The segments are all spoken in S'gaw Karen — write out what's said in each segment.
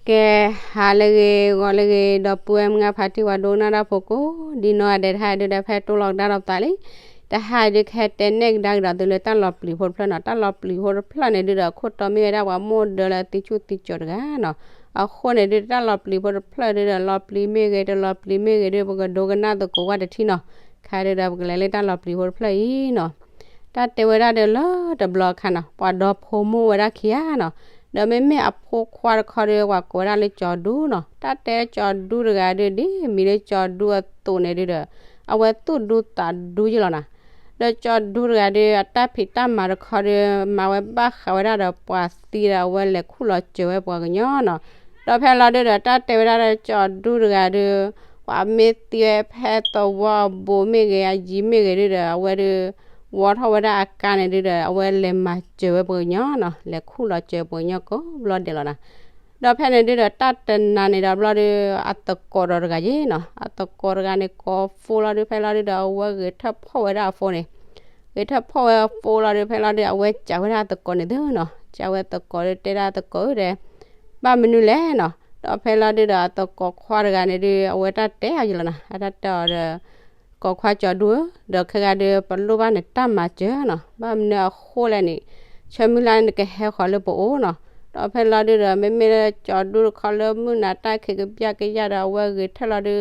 ကဲ, ဟါလၢအဂ့ၤ ဂီၤလၢအဂ့ၤ ဒီပုၢ်ဝဲၢ်မုၣ်ခွါ ထံၣ်ဝဲဒိကနၣ်တၢ်ဖိကိးဒ်နီၢ်ဂၤဒဲး တဟါဒုဒီး ဖဲတိၢ်လီၤကဒါဒီးပသးလံ. တဟါဒု ကဟဲတဲနဲၣ်ကဒါကဒီးသုလၢတၢ်လီၤပျံၤဖိတဖျၢၣ်နီၤ. တၢ်လီၤပျံၤဖိတဖျၢၣ်န့ၣ်ဒုဒီး အခိၣ်တီမ့ၢ်ဝဲဒၣ်ပှၤမိၢ်ဒၢလၢသံဆူၣ်သံကၠိၤတဂၤနီၤ. အဃိန့ၣ်ဒု တၢ်လီၤပျံၤဖိတဖျၢၣ်ဒုဒီး လီၤပျံၤမ့ၢ်ဂ့ၤ တလီၤပျံၤမ့ၢ်ဂ့ၤဒု ပကဒိကနၣ်သကိးဝဲတထံၣ်နီၤ. ခါဒုဒီး ပကလဲၤလၢတၢ်လီၤပျံၤဖိတဖျၢၣ်အံၤနီၤ. တၢ်တဲဝဲဒၣ်ဒီးလၢတဘျီအခါနီၤ ပှၤဒီဖိမိၢ်ဝဲဒၣ်ခံဂၤနီၤ. ဒီးမ့မ့ၢ်အဖိခွါတခီဒီး ပှၤကိးဝဲဒၣ်လၢကၠီၤဒူနီၤ. တၢ်တဲကၠီၤဒူတဂၤဒု ဒ်မံၤလၢကၠီၤဒူအသိးန့ၣ်ဒုဒီး အဝဲသူၣ်ဒူသးဒူယ့ၢ်လီၤနီၤ. ဒီးကၠီၤဒူတဂၤဒု အတၢ်ဖံးတၢ်မၤတခီဒု မၤဝဲဘၣ်ဃးဝဲဒၣ်ဒီးပှၤသံဒီး အဝဲလဲၤခူၣ်လီၤစၢၤဝဲပှၤကညီနီၤ. ဒီးဖဲလီၤဒုဒီး တၢ်တဲဝဲဒၣ်ဒီးကၠီၤဒူတဂၤဒု ပှၤမ့ၢ်သံဝဲဖဲသဝီအဘူးမ့ၢ်ဂ့ၤ အယံၤမ့ၢ်ဂ့ၤဒုဒီး အဝဲဒု ဝီထီၣ်ဝဲဒၣ်အကါန့ၣ်ဒုဒီး အဝဲလဲၤမၤစၢၤဝဲပှၤကညီနီၤ. လဲၤခူၣ်လီၤစၢၤပှၤကညီကိးဘျီဒဲးလီၤနီၤ. ဒီးဖဲန့ၣ်ဒုဒီး တၢ်တနၤန့ၣ်ဒီးဘျီဒု အသကိးဒီးတဂၤယ့ၢ်နီၤ. အသကိးတဂၤန့ၣ် ကိးဖိလီၤဒု ဖဲလီၤဒုဒီး အဝဲဂဲၤထၢၣ်ဖီၣ်ဝဲဒၣ်အဖိန့ၣ် ဂဲၤထၢၣ်ဖီၣ်ဝဲအဖိလီၤဒု ဖဲလီၤဒု အဝဲစံးဝဲဒၣ်အသကိးန့ၣ်သုနီၤ. စံးဝဲသကိးဒု တဲဒၣ်သကိးဧၢဒီး ဘၣ်မနုၤလဲၣ်နီၤ. ဒီးဖဲလီၤဒုဒီး အသကိးခွါတဂၤန့ၣ်ဒု အဝဲတၢ်တဲအီၤယ့ၢ်လီၤနီၤ. အတၢ်တဲအီၤဒီး ကိးခွါကၠီၤဒူဧၢ, ဒီးခဲဂၤဒု ပလိၣ်ဘၣ်နတၢ်မၤစၢၤနီၤ. ဘၣ်မနုၤအဃိလဲၣ်န့ၣ် ဆၢမုၢ်လၢ်နကဟဲဃီၤလၢပအိၣ်နီၤ. ဒီးဖဲလီၤဒုဒီး မ့မ့ၢ်လၢကၠီၤဒူတခီလၢမုၢ်နၤတၢ်ခံးကပျၢ်ကယၢ်ဒီး အဝဲဂဲၤထၢၣ်လီၤဒု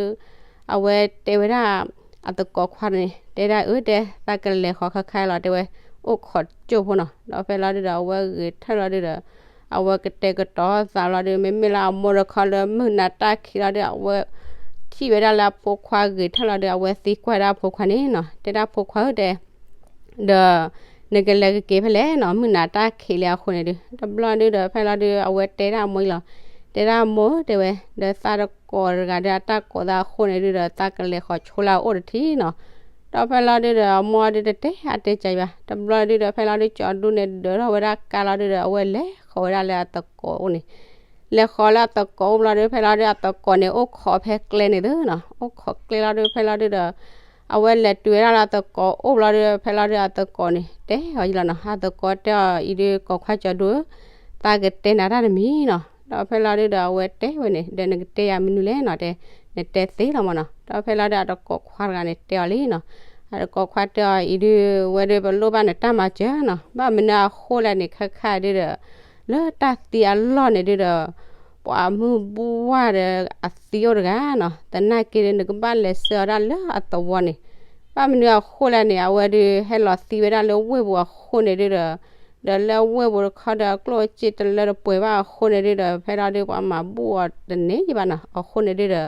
အဝဲတဲဝဲဒၣ် အသကိးခွါန့ၣ် တဲဒၣ်အၢ တဲ သးကလဲၤဃီၤခါခါလီၤ တဲဝဲ အိၣ်ခိးကၠိၢ်ဖိနီၤ. ဒီးဖဲလီၤဒုဒီး အဝဲဂဲၤထၢၣ်လီၤဒုဒီး အဝဲကတဲာ်ကတီၤသးလီၤဒု မ့မ့ၢ်လၢအမိၢ်တခီလၢမုၢ်နၤတၢ်ခံးလီၤဒု အဝဲ ထံၣ်ဝဲဒၣ်လၢအဖိခွါဂဲၤထၢၣ်လီၤဒု အဝဲသံကွၢ်ဒၣ်အဖိခွါန့ၣ်နီၤ. တဲဒၣ်ဖိခွါဧၢ တဲ ဒီး နကလဲၤကက့ၤဖဲလဲၣ်နီၤ မုၢ်နၤတၢ်ခံးလံအဃိန့ၣ်ဒု တဘျီဒုဒီး ဖဲလီၤဒု အဝဲတဲဒၣ်အမိၢ်အံၤလီၤ. တဲဒၣ်အမိၢ်ဧၢ တဲဝဲ ဒီးသးတကိးတဂၤဒီးအတၢ်ကိးသးအဃိန့ၣ်ဒုဒီး သးကလဲၤဃီၤဆိလၢအအိၣ်တထံၣ်နီၤ. ဒီးဖဲလီၤဒုဒီး အမိၢ်ဒုတတဲအါတဲစှၤဘၣ်. တဘျီဒုဒီး ဖဲလီၤဒုကၠီၤဒူန့ၣ် ဒၢးထီၣ်ဝဲဒၣ်ကါလီၤဒုဒီး အဝဲလဲၤဃီၤဝဲဒၣ်လၢအသကိးအိၣ်န့ၣ် လဲၤဃီၤလၢအသကိးအိၣ်ဘျီဒု ဖဲလီၤဒု အသကိးန့ၣ် အိၣ်ခိးဖဲကျဲန့ၣ်သုနီၤ. အိၣ်ခိးကျဲလီၤဒု ဖဲလီၤဒုဒီး အဝဲလဲၤတုၤဝဲဒၣ်လၢအသကိးအိၣ်ဘျီဒု ဖဲလီၤဒု အသကိးန့ၣ် တဲအီၤယ့ၢ်လီၤနီၤ. အသကိးတဲအီၤအံၤဒု ကိးခွါကၠီၤဒူဧၢ, သးကတဲနၤတၢ်တမံၤနီၤ. ဒီးဖဲလီၤဒုဒီး အဝဲတဲဝဲန့ၣ် ဒီးနကတဲယၤမနုၤလဲၣ်နီၤ တဲ နတဲသ့လီၤမၢ်နီၤ. ဒီးဖဲလီၤဒု အသကိးခွါတဂၤန့ၣ် တဲအီၤလံနီၤ. အသကိးခွါတဲအီၤအံၤဒု ဝဲဒုပလိၣ်ဘၣ်နတၢ်မၤစၢၤနီၤ. ဘၣ်မနုၤအဃိလဲၣ်န့ၣ် ခဲခါဒုဒီး လၢတၢ်သံအလီၢ်န့ၣ်ဒုဒီး ပှၤမုၢ်ဘူၣ်ဝါဒီးအသံအိၣ်တဂၤနီၤ. သနာ်က့ဒု နကဘၣ်လဲၤဆှၢအီၤဒၣ်လၢအသဝီန့ၣ်. ဘၣ်မနုၤအဃိလဲၣ်န့ၣ် အဝဲဒု ဟဲလီၤသံဝဲဒၣ်လၢဝ့ၢ်ပူၤအဃိန့ၣ်ဒုဒီး ဒီးလၢဝ့ၢ်ပူၤတခီဒီး အကျိၣ်အစ့တလၢတပှဲၤဘၣ်အဃိန့ၣ်ဒုဒီး ဖဲလီၤဒုပှၤမၤဘူၣ်အီၤတန့ၢ်ယဘၣ်နီၤ. အဃိန့ၣ်ဒုဒီး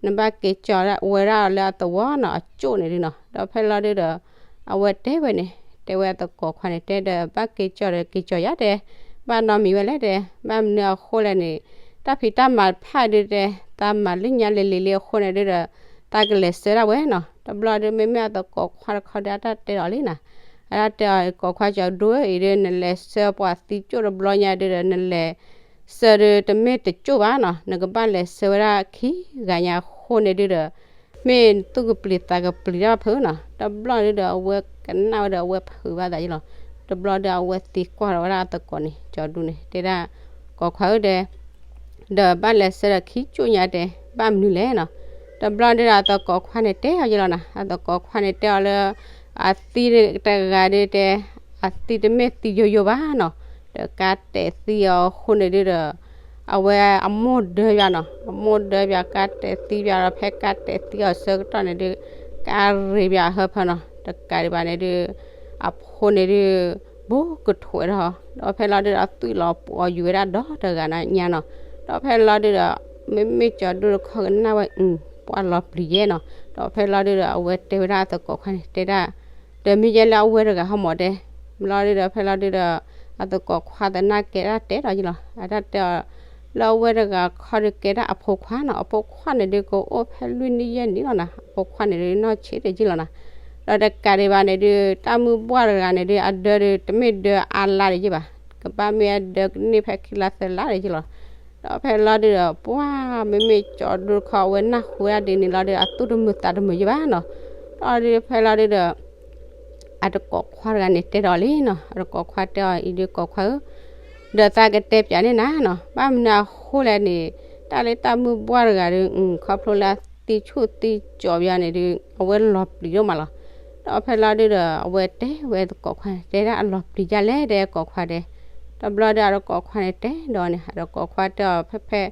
နဘၣ်က့ၤကၠီၤဝဲဒၣ်လၢအသဝီနီၤ အကၠိၣ်န့ၣ်ဒုနီၤ. ဒီးဖဲလီၤဒုဒီး အဝဲတဲဝဲန့ၣ် တဲဝဲအသကိးခွါန့ၣ် တဲဒီး ဘၣ်က့ၤကၠီၤဒီးက့ၤကၠီၤယၤတဲ ဘၣ်နီတမံၤဝဲလဲၣ်တဲ. ဘၣ်မနုၤအဃိလဲၣ်န့ၣ် တၢ်ဖံးတၢ်မၤတဖၣ်ဒုတဲ သးမၤလၢညါလံၤလံၤလံအဃိန့ၣ်ဒုဒီး သးကလဲၤဆှၢဒၣ်ဝဲနီၤ. တဘျီဒု မ့မ့ၢ်အသကိးခွါတခီဒီး အတၢ်တဲဒီးလံနီၤ. အတၢ်တဲအီၤ ကိးခွါကၠီၤဒူဧၢ အံၤဒု နလဲၤဆှၢပှၤသံကၠိၣ်တဘျီညါဒုဒီး နလဲၤဆှၢဒု တမ့ၢ်တကၠိၣ်ဘၣ်နီၤ. နကဘၣ်လဲၤဆှၢဝဲဒၣ်ခံဂၤညါအဃိန့ၣ်ဒုဒီး မ့ၢ်သူၣ်ကပျံၤသးကပျံၤတၢ်ဖုးနီၤ. တဘျီဒုဒီး အဝဲကနၣ်ဝဲဒီး အဝဲဖုးဘၣ်သးယ့ၢ်လီၤ. တဘျီဒု အဝဲသံကွၢ်ထီၣ်ဝဲဒၣ်အသကိးန့ၣ် ကၠီၤဒူန့ၣ် တဲဒၣ် ကိးခွါဧၢတဲ ဒီးဘၣ်လဲၤဆှၢဒီးခံကၠိၣ်ညါတဲ ဘၣ်မနုၤလဲၣ်နီၤ. တဘျီဒုဒီး အသကိးခွါန့ၣ်တဲအီၤယ့ၢ်လီၤနီၤ. အသကိးခွါန့ၣ်တဲအီၤလၢ အသံတဂၤဒုတဲ အသံတမ့ၢ်သံယိယိဘၣ်နီၤ. ဒီးကါတဲာ်သံအီၤအဃိန့ၣ်ဒုဒီး အဝဲအမိၢ်ဒၢယၤနီၤ. အမိၢ်ဒၢယၤ ကါတဲာ်သံယၤဒီး ဖဲကါတဲာ်သံအီၤဆၢကတီၢ်န့ၣ်ဒု ကါရ့ယၤဟၢဖၢနီၤ. တကးဒံးဘၣ်န့ၣ်ဒု အဖိန့ၣ်ဒု ဘူးကထိးဝဲဒီး ဒီးဖဲလီၤဒုဒီး အသွံၣ်လီၤပှီၤယူၤဝဲဒၣ်ဒီတဂၤညါနီၤ. ဒီးဖဲလီၤဒုဒီး မ့မ့ၢ်ကၠီၤဒူတခီကနၣ်ဝဲ အု ပှၤလီၤပျံၤယဲနီၤ. ဒီးဖဲလီၤဒုဒီး အဝဲတဲဝဲဒၣ်အသကိးခွါန့ၣ် တဲဒၣ် ဒီးမ့ၢ်ယဲလၢအဝဲတဂၤဟီမးတဲ. မ့ၢ်လီၤဒုဒီး ဖဲလီၤဒုဒီး အသကိးခွါသနာ်က့ဒၣ်တဲဒီးယ့ၢ်လီၤ. အတၢ်တဲအီၤ လၢအဝဲတဂၤခီဒုကဲဒၣ်အဖိခွါနီၤ. အဖိခွါန့ၣ်ဒုကအိၣ်ဖဲလွံၢ်နံၣ်ယဲၢ်နံၣ်လီၤနီၤ. အဖိခွါန့ၣ်ဒုနီၢ်ဆံးတယ့ၢ်လီၤနီၤ. ဒီးတကးဒံးဘၣ်န့ၣ်ဒု တၢ်မုၢ်ဘှၢ်တဂၤန့ၣ်ဒု အဒၢဒုတမ့ၢ်ဒၢအါလါတယ့ၢ်ဘၣ်. ကဘၣ်မ့ၢ်အဒၢကန့ၢ်ဖဲခံလါသၢလါတယ့ၢ်လီၤ. ဒီးဖဲလီၤဒုဒီး ပှၤမ့မ့ၢ်ကၠီၤဒူတခီ အဝဲနၢ်ဟူဝဲဒၣ်ဒ်န့ၣ်လီၤဒု အသူၣ်တမုာ်သးတမုာ်ယ့ၢ်ဘၣ်နီၤ. ဒီးဒုဖဲလီၤဒုဒီး အတကိးခွါတဂၤန့ၣ်တဲဒီးလံနီၤ. အတကိးခွါတဲအီၤအံၤဒု ကိးခွါဧၢ ဒီးသးကတဲပၠးန့ၢ်နၤနီၤ, ဘၣ်မနုၤအဃိလဲၣ်န့ၣ်, တၢ်လၢတၢ်မုၢ်ဘှၢ်တဂၤဒီး ခီဖျိလၢသံဆူၣ်သံကၠီၤပယီၤန့ၣ်ဒီး အဝဲလီၤပျံၤဒိၣ်မးလီၤ. ဒီးဖဲလီၤဒုဒီး အဝဲတဲဝဲသကိးခွါန့ၣ် တဲဒၣ်အလီၤပျံၤဒ်လဲၣ် တဲကိးခွါတဲ, တဘျီဒီးအသကိးခွါန့ၣ်တဲဒီးန့ၣ် အသကိးခွါတဲအီၤ ဖဲဖဲ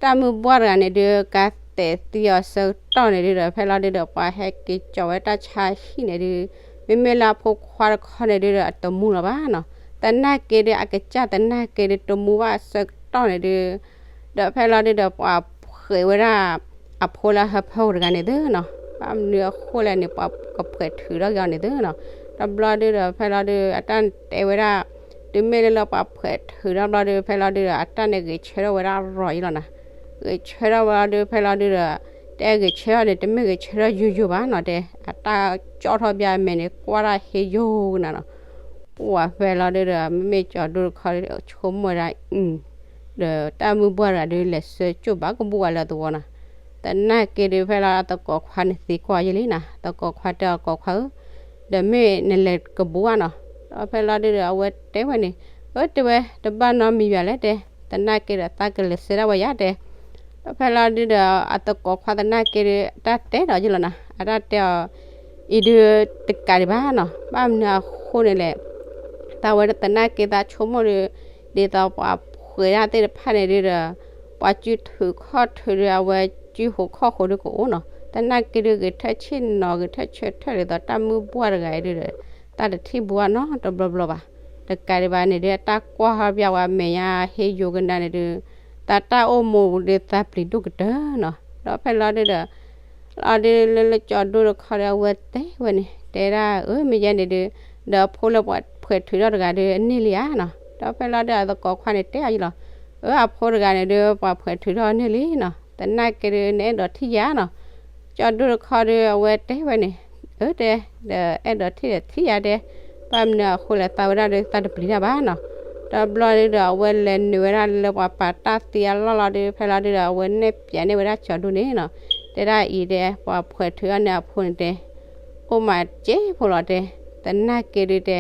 တၢ်မုၢ်ဘှၢ်တဂၤန့ၣ်ဒုး ကးတဲာ်သံအီၤဆၢကတီၢ်န့ၣ်ဒုဒီး ဖဲလီၤဒုဒီး ပှၤဟဲက့ၤကၠီၤဝဲတၢ်ဆါဟံၣ်န့ၣ်ဒုး မ့မ့ၢ်လၢအဖိခွါတခီန့ၣ်ဒုဒီး အတမူလီၤဘၣ်နီၤ. သနာ်က့ဒုး အကစၢ်သနာ်က့ဒုး တမူဘၣ်ဆၢကတီၢ်န့ၣ်ဒုး ဒီးဖဲလီၤဒုဒီး ပှၤဖှဲးဝဲဒၣ် အဖိလၢဟၢဖၢတဂၤန့ၣ်သုနီၤ. ဘၣ်မနုၤအဃိလဲၣ်န့ၣ် ပှၤကဖှဲးထုးထီၣ်က့ၤအီၤန့ၣ်သုနီၤ. တဘျီဒုဒီး ဖဲလီၤဒု အတၢ်တဲဝဲဒၣ် တုၤမ့ၢ်လၢလၢပှၤဖှဲးထုးထီၣ်ဘျီဒု ဖဲလီၤဒုဒီး အတၢ်န့ၣ်ဂဲၤဆၢထၢၣ်ဝဲဒၣ်ရီၤအံၤလီၤနီၤ. ဂဲၤဆၢထၢၣ်ဝဲလီၤဒု ဖဲလီၤဒုဒီး တဲဂဲၤဆၢထၢၣ်န့ၣ် တမ့ၢ်ဂဲၤဆၢထၢၣ်ယိယိဘၣ်နီၤတဲ, အတၢ်ကၠီၣ်ထီၣ်ဘၣ်အမဲာ်န့ၣ် ကွၢ်တၢ်ဟ့ယိကနၤနီၤ. ပှၤဖဲလီၤဒုဒီး မ့မ့ၢ်ကၠီၤဒိတခီဒီး ဆိကမိၣ်ဝဲဒၣ် ဒီးတၢ်မုၢ်ဘှၢ်တဂၤဒုး လဲၤဆၢကၠိၣ်ဘၣ်ကဘူၣ်ဝဲလၢသဝီနီၤ. သနာ်က့ဒုး ဖဲလီၤအသကိးခွါန့ၣ်သံကွၢ်ယဲၢ်လံနီၤ. သကိးခွါတဲအီၤ ကိးခွါဧၢ, ဒီးမ့ၢ်နလဲၤကဘူၣ်ဧါနီၤ. ဒီးဖဲလီၤဒုဒီး အဝဲတဲဝဲန့ၣ်, အၢ တဲဝဲ တဘၣ်နီတမံၤဘၣ်လဲၣ်တဲ, သနာ်က့ဒီး သးကလဲၤဆှၢဒၣ်ဝဲယၤတဲ. ဒီးဖဲလီၤဒုဒီး အသကိးခွါသနာ်က့ဒုး တၢ်တဲဒီးယဲၢ်လီၤနီၤ. အတၢ်တဲအီၤ အံၤဒုး တကးဒံးဘၣ်နီၤ. ဘၣ်မနုၤအဃိန့ၣ်လဲၣ် သးဝဲသနာ်က့သးဆိကမိၣ်ဒီး ဒ်သိးပှၤဖှဲးဒၣ်သ့ၣ်တဖၣ်န့ၣ်ဒုဒီး ပှၤစုထုးခီၣ်ထုးဒီး အဝဲစုဟိးခီၣ်ဟိးဒုကအိၣ်နီၤ. သနာ်က့ဒုး ဂဲၤထၢၣ်ဆ့ၣ်နီၤ ဂဲၤထၢၣ်ဆၢထၢၣ်ဒ်သိး တၢ်မုၢ်ဘှၢ်တဂၤအံၤဒုဒီး သးတထံၣ်ဘူးအနီတဘျီဘျီဘၣ်. တကးဒံးဘၣ်န့ၣ်ဒုး အတၢ်ကွၢ်ဟီၣ်ဘၣ်ဝဲအမဲာ်ညါ ဟ့ယိကနၤန့ၣ်ဒုး သးတၢ်အိၣ်မူဒုး သးပျံၤဒိၣ်ကတၢၢ်နီၤ. ဒီးဖဲလီၤဒုဒီး လီၤဒုလၢလၢကၠီၤဒိတခီဒီး အဝဲတဲဝဲန့ၣ် တဲဒၣ် အၢ မ့ၢ်ယဲန့ၣ်ဒုး ဒီးအဖိလၢပှၤဖှဲးထုးထီၣ်တဂၤဒုး အန့ၢ်လံဧါနီၤ. ဒီးဖဲလီၤဒုဒီး အသကိးခွါန့ၣ်တဲအီၤယဲၢ်လီၤ, အၢ အဖိတဂၤန့ၣ်ဒုး ပှၤဖှဲးထုးထီၣ်န့ၢ်လံနီၤ. သနာ်က့ဒုး နအဲၣ်ဒိးထံၣ်ယၤနီၤ. ကၠီၤဒိတခီဒုး အဝဲတဲဝဲန့ၣ်, အၢ တဲ, ဒီးအဲၣ်ဒိးထံၣ်ဒီးထံၣ်ယၤတဲ, ဘၣ်မနုၤအဃိလဲၣ် သးဝဲဒၣ်ဒုး သးတပျံၤတၢ်ဘၣ်နီၤ. တဘျီဒုဒီး အဝဲလဲၤနုာ်ဝဲဒၣ်လၢပှၤပာ်တၢ်သံအလီၢ်လီၤဒုး ဖဲလီၤဒုဒီး အဝဲနဲၣ်ပၠးန့ၢ်ဝဲဒၣ်ကၠီၤဒိန့ၣ်နီၤ. တဲဒၣ်အံၤတဲ ပှၤဖှဲးထုးထီၣ်န့ၢ်အဖိန့ၣ်တဲ အိၣ်မးစ့ဖိလီၤတဲ, သနာ်က့ဒုးတဲ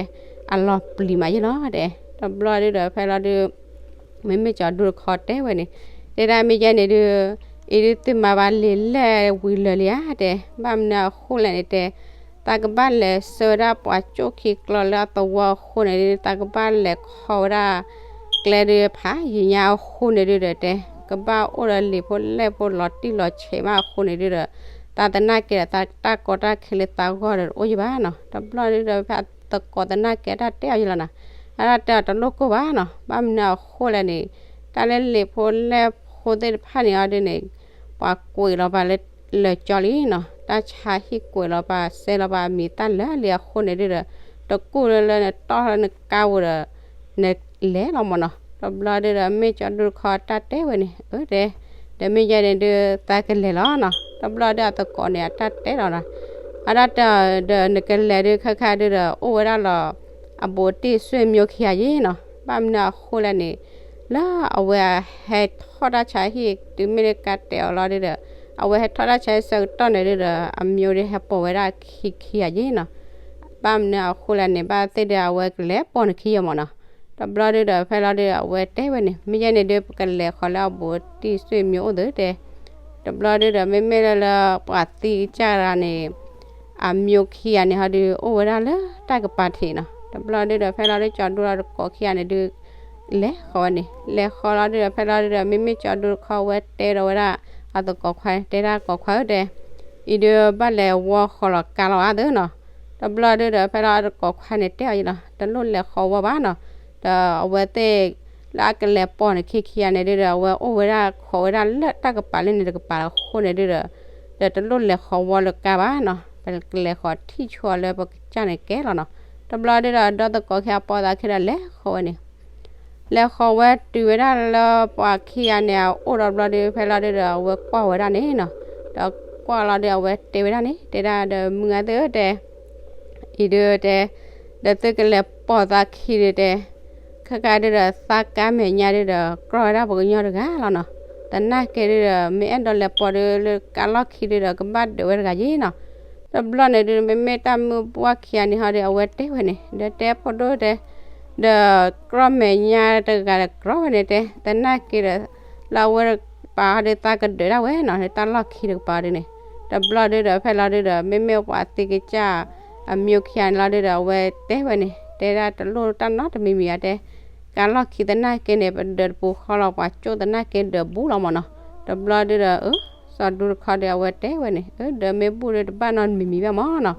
အလီၤပျံၤမးယဲၢ်လီၤတဲ. တဘျီဒုဒီး ဖဲလီၤဒု မ့မ့ၢ်ကၠီၤဒိတခီတဲဝဲန့ၣ်, တဲဒၣ်မ့ၢ်ယဲန့ၣ်ဒုး အံၤဒုးသုမၤဘၣ်လံာ်လဲၢ်ဝံၤလၢာ်လံဧါတဲ, ဘၣ်မနုၤအဃိလဲၣ်န့ၣ်တဲ, သးကဘၣ်လဲၤဆှၢဝဲဒၣ်ပှၤကၠိၣ်ခံကျီလၢအသဝီအဃိန့ၣ်ဒုး သးကဘၣ်လဲၤခီဝဲဒၣ် ကျဲဒုးဖးယံာ်ညါအဃိန့ၣ်ဒုးဒီးတဲ, ကဘၣ်အိၣ်ဒီးလံာ်ဖိလဲၢ်ဖိလီၤတံၢ်လီၤဆဲးမးအဃိန့ၣ်ဒုးဒီး, သးသနာ်က့ဒီး သးတၢ်ကီတၢ်ခဲလၢသးဂီၢ်ဒီးတအိၣ်ယံာ်ဘၣ်နီၤ. တဘျီဒုဒီး ဖဲအသကိးသနာ်က့အတၢ်တဲအီၤယဲၢ်လီၤနီၤ. အတၢ်တဲအီၤတလိၣ်ကိၢ်ဘၣ်နီၤ. ဘၣ်မနုၤအဃိလဲၣ်န့ၣ်, တၢ်လၢလံာ်ဖိလဲၢ်ဖိသ့ၣ်တဖၣ်န့ၣ်အီၤဒုးန့ၣ်, ပှၤကွဲးလီၤပာ်လၢ လၢာ်ကၠီလံနီၤ. တၢ်ဆါဟံၣ်ကွဲးလီၤပာ် စဲးလီၤပာ်အမံၤတၢ်လၢာ်လံအဃိန့ၣ်ဒုးဒီး, တကူၣ်လၢလၢနတီၢ်လၢနကါဝဲဒီး နလဲၤလီၤမၢ်နီၤ. တဘျီဒုဒီး မ့ၢ်ကၠီၤဒိတခီတၢ်တဲဝဲန့ၣ်, အၢတဲ, ဒီးမ့ၢ်ယဲန့ၣ်ဒုး သးကလဲၤလီၤနီၤ. တဘျီဒုအသကိးန့ၣ် အတၢ်တဲလီၤနီၤ. အတၢ်တဲဒီး နကလဲၤဒုး ခဲခါဒုဒီး အိၣ်ဝဲဒၣ်လီၤ အဘူးတံၢ်ဆွေမျိုးခံဂၤယံၤနီၤ. ဘၣ်မနုၤအဃိလဲၣ်န့ၣ်, လၢအဝဲဟဲထီၣ်တၢ်ဆါဟံၣ် တုၤမ့ၢ်လၢကါတဲာ်အီၤလီၤဒုဒီး, အဝဲဟဲထီၣ်တၢ်ဆါဟံၣ်ဆၢကတီၢ်န့ၣ်ဒုဒီး အမျိုးဒုးဟဲပိာ်ဝဲဒၣ်ခံခံဂၤယံၤနီၤ. ဘၣ်မနုၤအဃိလဲၣ်န့ၣ် ဘၣ်သ့ၣ်ဒုးအဝဲကလဲၤပိာ်နခံဂၤမၢ်နီၤ. တဘျီဒုဒီး ဖဲလီၤဒုဒီး အဝဲတဲဝဲန့ၣ်, မ့ၢ်ယဲန့ၣ်ဒုး ပကလဲၤဃီၤလၢအဘူးတံၢ်ဆွေမျိုးအိၣ်သုတဲ. တဘျီဒုဒီး မ့မ့ၢ်လၢလၢပှၤသံကစၢ်တဂၤန့ၣ် အမျိုးခံဂၤန့ၣ်ဟီဒုး အိၣ်ဝဲဒၣ်လၢတၢ်ကပၤထံးနီၤ. တဘျီဒုဒီး ဖဲလီၤဒု ကၠီၤဒိဒီးသကိးခံဂၤန့ၣ်ဒုး လဲၤဃီၤဝဲန့ၣ်, လဲၤဃီၤလီၤဒုဒီး ဖဲလီၤဒုဒီး မ့မ့ၢ်ကၠီၤဒိတခီဝဲတဲဒီးဝဲဒၣ် အသကိးခွါ တဲဒၣ်သကိးခွါဧၢတဲ, အံၤဒုးဘၣ်လဲၤဝီဃီၤလီၤကါလီၤဧါသုနီၤ. တဘျီဒုဒီး ဖဲလီၤအသကိးခွါန့ၣ်တဲအီၤယံၤလီၤ, တလိၣ်လဲၤဃီၤဝီဘၣ်နီၤ. ဒီးအဝဲသ့ၣ် လၢအကလဲၤပိာ်နခံခံဂၤန့ၣ်ဒုဒီး အဝဲအိၣ်ဝဲဒၣ်ခိးဝဲဒၣ်လၢတၢ်ကပၤလၢန့ၣ်တကပၤလၢအဃိန့ၣ်ဒုဒီး, ဒီးတလိၣ်လဲၤဃီၤဝီလၢကါဘၣ်နီၤ. ပကလဲၤဃီၤထံၣ်ဆိလၢပကစၢ်န့ၣ်ကဲလီၤနီၤ. တဘျီဒုဒီး ဒီသကိးခံဂၤပိာ်သးခံဒီး လဲၤဃီၤဝဲန့ၣ် လဲၤဃီၤဝဲတုၤဝဲဒၣ်လၢပှၤခံဂၤန့ၣ် အအိၣ်ဒီးဘျီဒု ဖဲလီၤဒုဒီး အဝဲကွၢ်ဝဲဒၣ်န့ၣ်နီၤ. ဒီးကွၢ်လီၤဒု အဝဲတဲဝဲဒၣ်န့ၣ် တဲဒၣ်ဒီး မုၢ်ဂၤသ့ၣ်ဧၢတဲ, အံၤဒုတဲ, ဒီးသုကလဲၤပိာ်သးခံဒုတဲ, ခဲကါဒုဒီး သးကါမဲာ်ညါဒုဒီး ကြီၢ်ဝဲဒၣ်ပှၤကညီတဂၤလီၤနီၤ. သနာ်က့ဒုဒီး မ့ၢ်အဲၣ်ဒိးလဲၤပိာ်ဒု လၢကါလီၢ်ခံဒုဒီး ကဘၣ်ဒုးဝဲတဂၤယံၤနီၤ. တဘျီန့ၣ်ဒု မ့မ့ၢ်တၢ်မုၢ်ဘှၢ်ခံဂၤန့ၣ်ဟီဒု အဝဲတဲဝဲန့ၣ် ဒီးတဲဖိဒိၣ်တဲ ဒီးကြီၣ်မဲာ်ညါတဂၤဒီးကြီၣ်ဝဲန့ၣ်တဲ, သနာ်က့ဒီး လၢအဝဲပာ်ဟီဒုးသးကဒၢးဒၣ်ဝဲနီၤ လၢတၢ်လီၢ်ခံတကပၤဒုန့ၣ်, တဘျီဒုဒီး ဖဲလီၤဒုဒီး မ့မ့ၢ်ပှၤသံကစၢ် အမျိုးခံဂၤန့ၣ်လီၤဒုဒီး အဝဲတဲဝဲန့ၣ် တဲဒၣ်တလိၣ်တၢ်နီတမံၤမံၤဧါတဲ, ကါလီၢ်ခံသနာ်က့န့ၣ် ပဒၢးတပူၤဃီလီၤ ပှၤကၠိၣ်သနာ်က့ဒၢးဘူးလီၤမၢ်နီၤ. တဘျီဒုဒီး စီၤဒူတခီဒီး အဝဲတဲဝဲန့ၣ် အၢ ဒၢးမ့ၢ်ဘူးဒီး တဘၣ်နီတမံၤမံၤဘၣ်မၢ်နီၤ.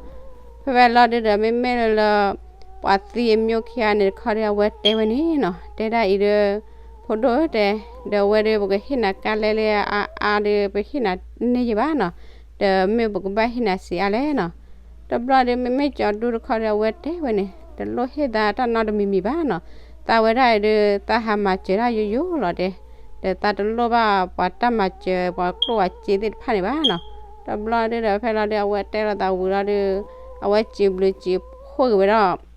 ဖဲဖဲလီၤဒုဒီး မ့မ့ၢ်လၢ ပှၤသံအမျိုးခံဂၤန့ၣ်တခီဒီး အဝဲတဲဝဲန့ၣ်နီၤ တဲဒၣ်အံၤဒီး ဖိဒိၣ်ဧၢတဲ, ဒီးအဝဲဒီး ပကဟ့ၣ်နၤကါလဲလဲအါအါဒီး ပဟ့ၣ်နၤန့ၢ်ယဘၣ်နီၤ, ဒီးမ့ၢ်ပကဘၣ်ဟ့ၣ်နၤစံးအါလဲၣ်နီၤ. တဘျီဒီး မ့မ့ၢ်စီၤဒူတခီဒီး အဝဲတဲဝဲန့ၣ် တလိၣ်ဟ့ၣ်သးတၢ်နီတမံၤမံၤဘၣ်နီၤ, သးဝဲဒၣ်အံၤဒီး သးဟးမၤစၢၤတၢ်ယိယိလီၤတဲ, ဒီးသးတလိၣ်ဘၣ်ပှၤတၢ်မၤစၢၤ ပှၤကျိၣ်ပှၤစ့သ့ၣ်တဖၣ်န့ၣ်ဘၣ်နီၤ. တဘျီဒုဒီး ဖဲလီၤဒု အဝဲတဲလီၤသးဝံၤလီၤဒု အဝဲစံးဘျုးစံးဖှိၣ်က့ၤဝဲဒၣ်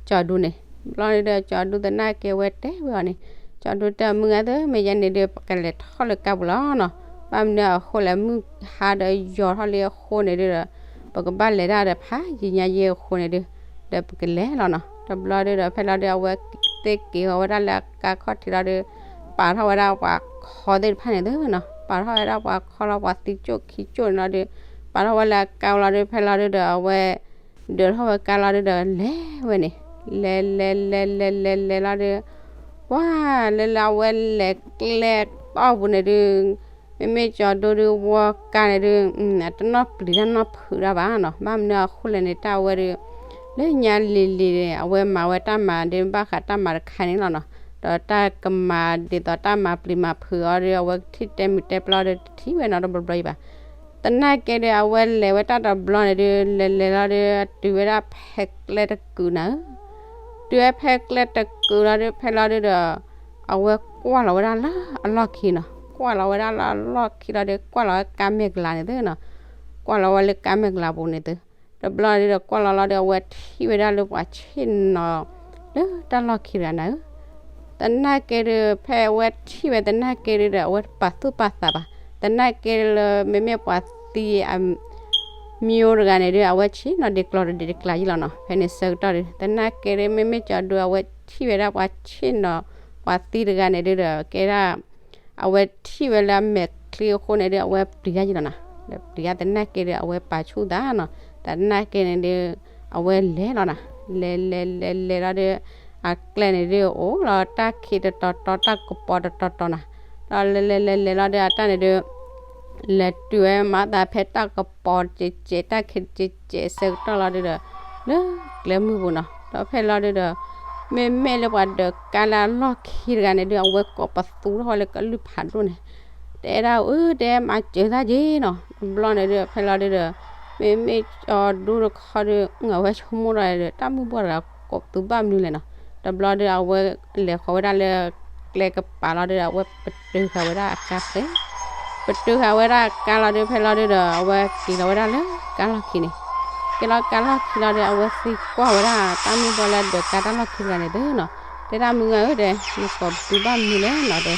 ကၠီၤဒူန့ၣ်, ဘျီဒုဒီး ကၠီၤဒူသနာ်က့ အဝဲတဲဝဲအီၤန့ၣ်, ကၠီၤဒူတဲ မုၢ်ဂၤသ့ၣ် မ့ၢ်ယဲန့ၣ်ဒီး ပကလဲၤထီၣ်လၢကါပူၤလီၤနီၤ, ဘၣ်မနုၤအဃိလဲၣ် မုၢ်ဟါဒီးယီၤထီၣ်လံအဃိန့ၣ်ဒုဒီး ပကဘၣ်လဲၤဒၣ်ဒီးဖးယံာ်ညါယံာ်အဃိန့ၣ်ဒု ဒီးပကလဲၤလီၤနီၤ. တဘျီဒုဒီး ဖဲလီၤဒု အဝဲသ့ၣ်က့ၤဃီၤဝဲဒၣ်လၢအကါခီၣ်ထံးလီၤဒု ပာ်ထီၣ်ဝဲဒၣ်ပှၤခီသ့ၣ်တဖၣ်န့ၣ်သုနီၤ, ပာ်ထီၣ်ဝဲဒၣ်ပှၤခီလီၤ ပှၤသံကၠိၣ်ခံကၠိၣ်န့ၣ်လီၤဒု ပာ်ထီၣ်ဝဲလၢအကါလီၤဒု ဖဲလီၤဒုဒီး အဝဲ ဒၢးထီၣ်ဝဲကါလီၤဒုဒီး လဲၤဝဲန့ၣ်, လဲၤလဲၤလဲၤလဲၤလဲၤလဲၤလီၤဒု ပှၤလၢလၢအဝဲလဲၤကျဲတီၢ်ပူၤန့ၣ်ဒု မ့မ့ၢ်ကၠီၤဒိဒုဝီကါန့ၣ်ဒု တနီၣ်ပျံၤတၢ်နီၣ်ဖုးတၢ်ဘၣ်နီၤ, ဘၣ်မနုၤအဃိလဲၣ်န့ၣ် တၢ်အဝဲဒု လၢညါလံၤလံၤန့ၣ် အဝဲမၤဝဲတၢ်မၤဒု ဘၣ်ဃးတၢ်မၤတခါန့ၣ်လီၤနီၤ, ဒီးတၢ်ကမၤဒ်သိးတၢ်မၤပျံၤမၤဖုးအီၤဒု အဝဲကထံၣ်တဲမုာ်တဲပျီဒီးတထံၣ်ဝဲနီၤ တဘျီဘျီအံၤဘၣ်. သနာ်က့ဒီး အဝဲလဲၤဝဲတၢ်တဘျီန့ၣ်ဒု လဲၤလဲၤလီၤဒု တုၤဝဲဒၣ်ဖဲကျဲတကုာ်နၤဧၢ တုၤဝဲဖဲကျဲတကုာ်လီၤဒု ဖဲလီၤဒုဒီး အဝဲကွၢ်လီၤဝဲဒၣ်လၢအလီၢ်ခံနီၤ, ကွၢ်လီၤဝဲဒၣ်လၢအလီၢ်ခံလီၤဒု ကွၢ်လီၤဝဲကါမဲာ်ကလၤန့ၣ်သုနီၤ, ကွၢ်လီၤဝဲလၢကါမဲာ်ကလၤပူၤန့ၣ်သု, တဘျီဒုဒီး ကွၢ်လီၤလီၤဒု အဝဲထံၣ်ဝဲဒၣ်လၢပှၤဆ့ၣ်နီၤ လၢတၢ်လီၢ်ခံတဂၤနၤဧၢ သနာ်က့ဒု ဖဲအဝဲထံၣ်ဝဲသနာ်က့ဒုဒီး အဝဲတပာ်သူၣ်ပာ်သးဘၣ်. သနာ်က့လၢ မ့မ့ၢ်ပှၤသံအ မျိုးတဂၤန့ၣ်ဒု အဝဲဆ့ၣ်နီၤဒံးကျီၤတဒံးတကျါယံလီၤနီၤ. ဖဲန့ၣ်ဆၢကတီၢ်ဒု သနာ်က့ဒု မ့မ့ၢ်ကၠီၤဒု အဝဲထံၣ်ဝဲဒၣ်ပှၤဆ့ၣ်နီၤ ပှၤသံတဂၤန့ၣ်ဒုဒီး ကဲဒၣ် အဝဲထံၣ်ဝဲလၢအမဲာ်ချံအဃိန့ၣ်ဒု အဝဲပျံၤတၢ်ယံလီၤနီၤ. ဒီးပျံၤတၢ်သနာ်က့ဒု အဝဲပာ်ဆူၣ်သးနီၤ. သနာ်က့န့ၣ်ဒု အဝဲလဲၤလီၤနီၤ. လဲၤလဲၤလဲၤလဲၤလီၤဒု အကျဲန့ၣ်ဒု အိၣ်လီၤတၢ်ခံးတတီၤတီၤ တၢ်ကပီၤတတီၤတီၤနီၤ. ဒီးလဲၤလဲၤလဲၤလဲၤလီၤဒု အတၢ်န့ၣ်ဒု လဲၤတုၤဝဲမၤသးဖဲတၢ်ကပီၤတစဲးစဲး တၢ်ခံးတစဲးစဲးဆၢကတီၢ်လီၤဒုဒီး လၢကျဲမုၢ်ပူၤနီၤ. ဒီးဖဲလီၤဒုဒီး မ့မ့ၢ်လၢပှၤဒၢးကါလၢအလီၢ်ခံတဂၤန့ၣ်ဒု အဝဲကိးပသူထီၣ်ဝဲလၢကလုၢ်ဖးဒိၣ်န့ၣ် တဲဒၣ်အၢ တဲမၤစၢၤသးက့နီၤ. တဘျီန့ၣ်ဒု ဖဲလီၤဒုဒီး မ့မ့ၢ်ကၠီၤဒိတခီဒု အဝဲဆိကမိၣ်ဒီး တၢ်မုၢ်ဘှီၣ်တဂၤကိးပသူဘၣ်မနုၤလဲၣ်နီၤ. တဘျီဒု အဝဲလဲၤဃီၤဝဲဒၣ်လၢကျဲကပၤလီၤဒု အဝဲပတုာ်ဃာ်ဝဲဒၣ်အကါဖဲ ပတုာ်ဃာ်ဝဲဒၣ်အကါလီၤဒု ဖဲလီၤဒုဒီး အဝဲက့ၤလီၤဝဲဒၣ်လၢကါလီၢ်ခံန့ၣ် က့ၤလီၤကါလီၢ်ခံလီၤဒီး အဝဲသံကွၢ်ဝဲဒၣ် တၢ်မုၢ်ဘှီၣ်လၢဒၢးကါတၢ်လီၢ်ခံတဂၤန့ၣ်သုနီၤ, တဲဒၣ်မုၢ်ဂၤဧၢ တဲ နကိးပသူဘၣ်မနုၤလဲၣ်နီၤတဲ.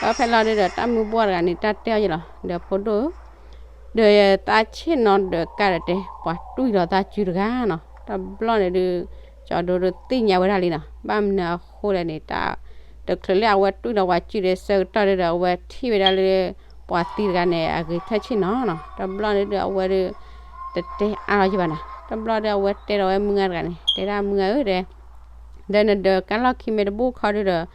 ဒီးဖဲလီၤဒုဒီး တၢ်မုၢ်ဘှီၣ်တဂၤန့ၣ် တၢ်တဲအီၤယဲလီၤ ဒီးဖိဒိၣ်ဧၢ, ဒီးယသးဆ့ၣ်နီၤဒၢးကါဒီးတဲ ပှၤတွံၢ်ဒီးသးစုတဂၤနီၤ. တဘျီန့ၣ်ဒု ကၠီၤဒိဒုသ့ၣ်ညါဝဲဒၣ်လံနီၤ, ဘၣ်မနုၤအဃိလဲၣ်န့ၣ် တၢ် တချုးလၢအဝဲတွံၢ်ဒီးပှၤစုဒီးဆၢကတီၢ်ဒုဒီး အဝဲထံၣ်ဝဲဒၣ်လၢ ပှၤသံတဂၤန့ၣ် အဂ့ၤထၢၣ်ဆ့ၣ်နီၤနီၤ. တဘျီန့ၣ်ဒု အဝဲဒု တတဲအါလီၤယဘၣ်နီၤ. တဘျီဒု အဝဲတဲဒီးဝဲမုၢ်ဂၤတဂၤန့ၣ် တဲဒၣ်မုၢ်ဂၤဧၢ တဲ ဒီးနဒၢးကါလီၢ်ခံမ့ၢ်တဘူၣ်ခီဒုဒီး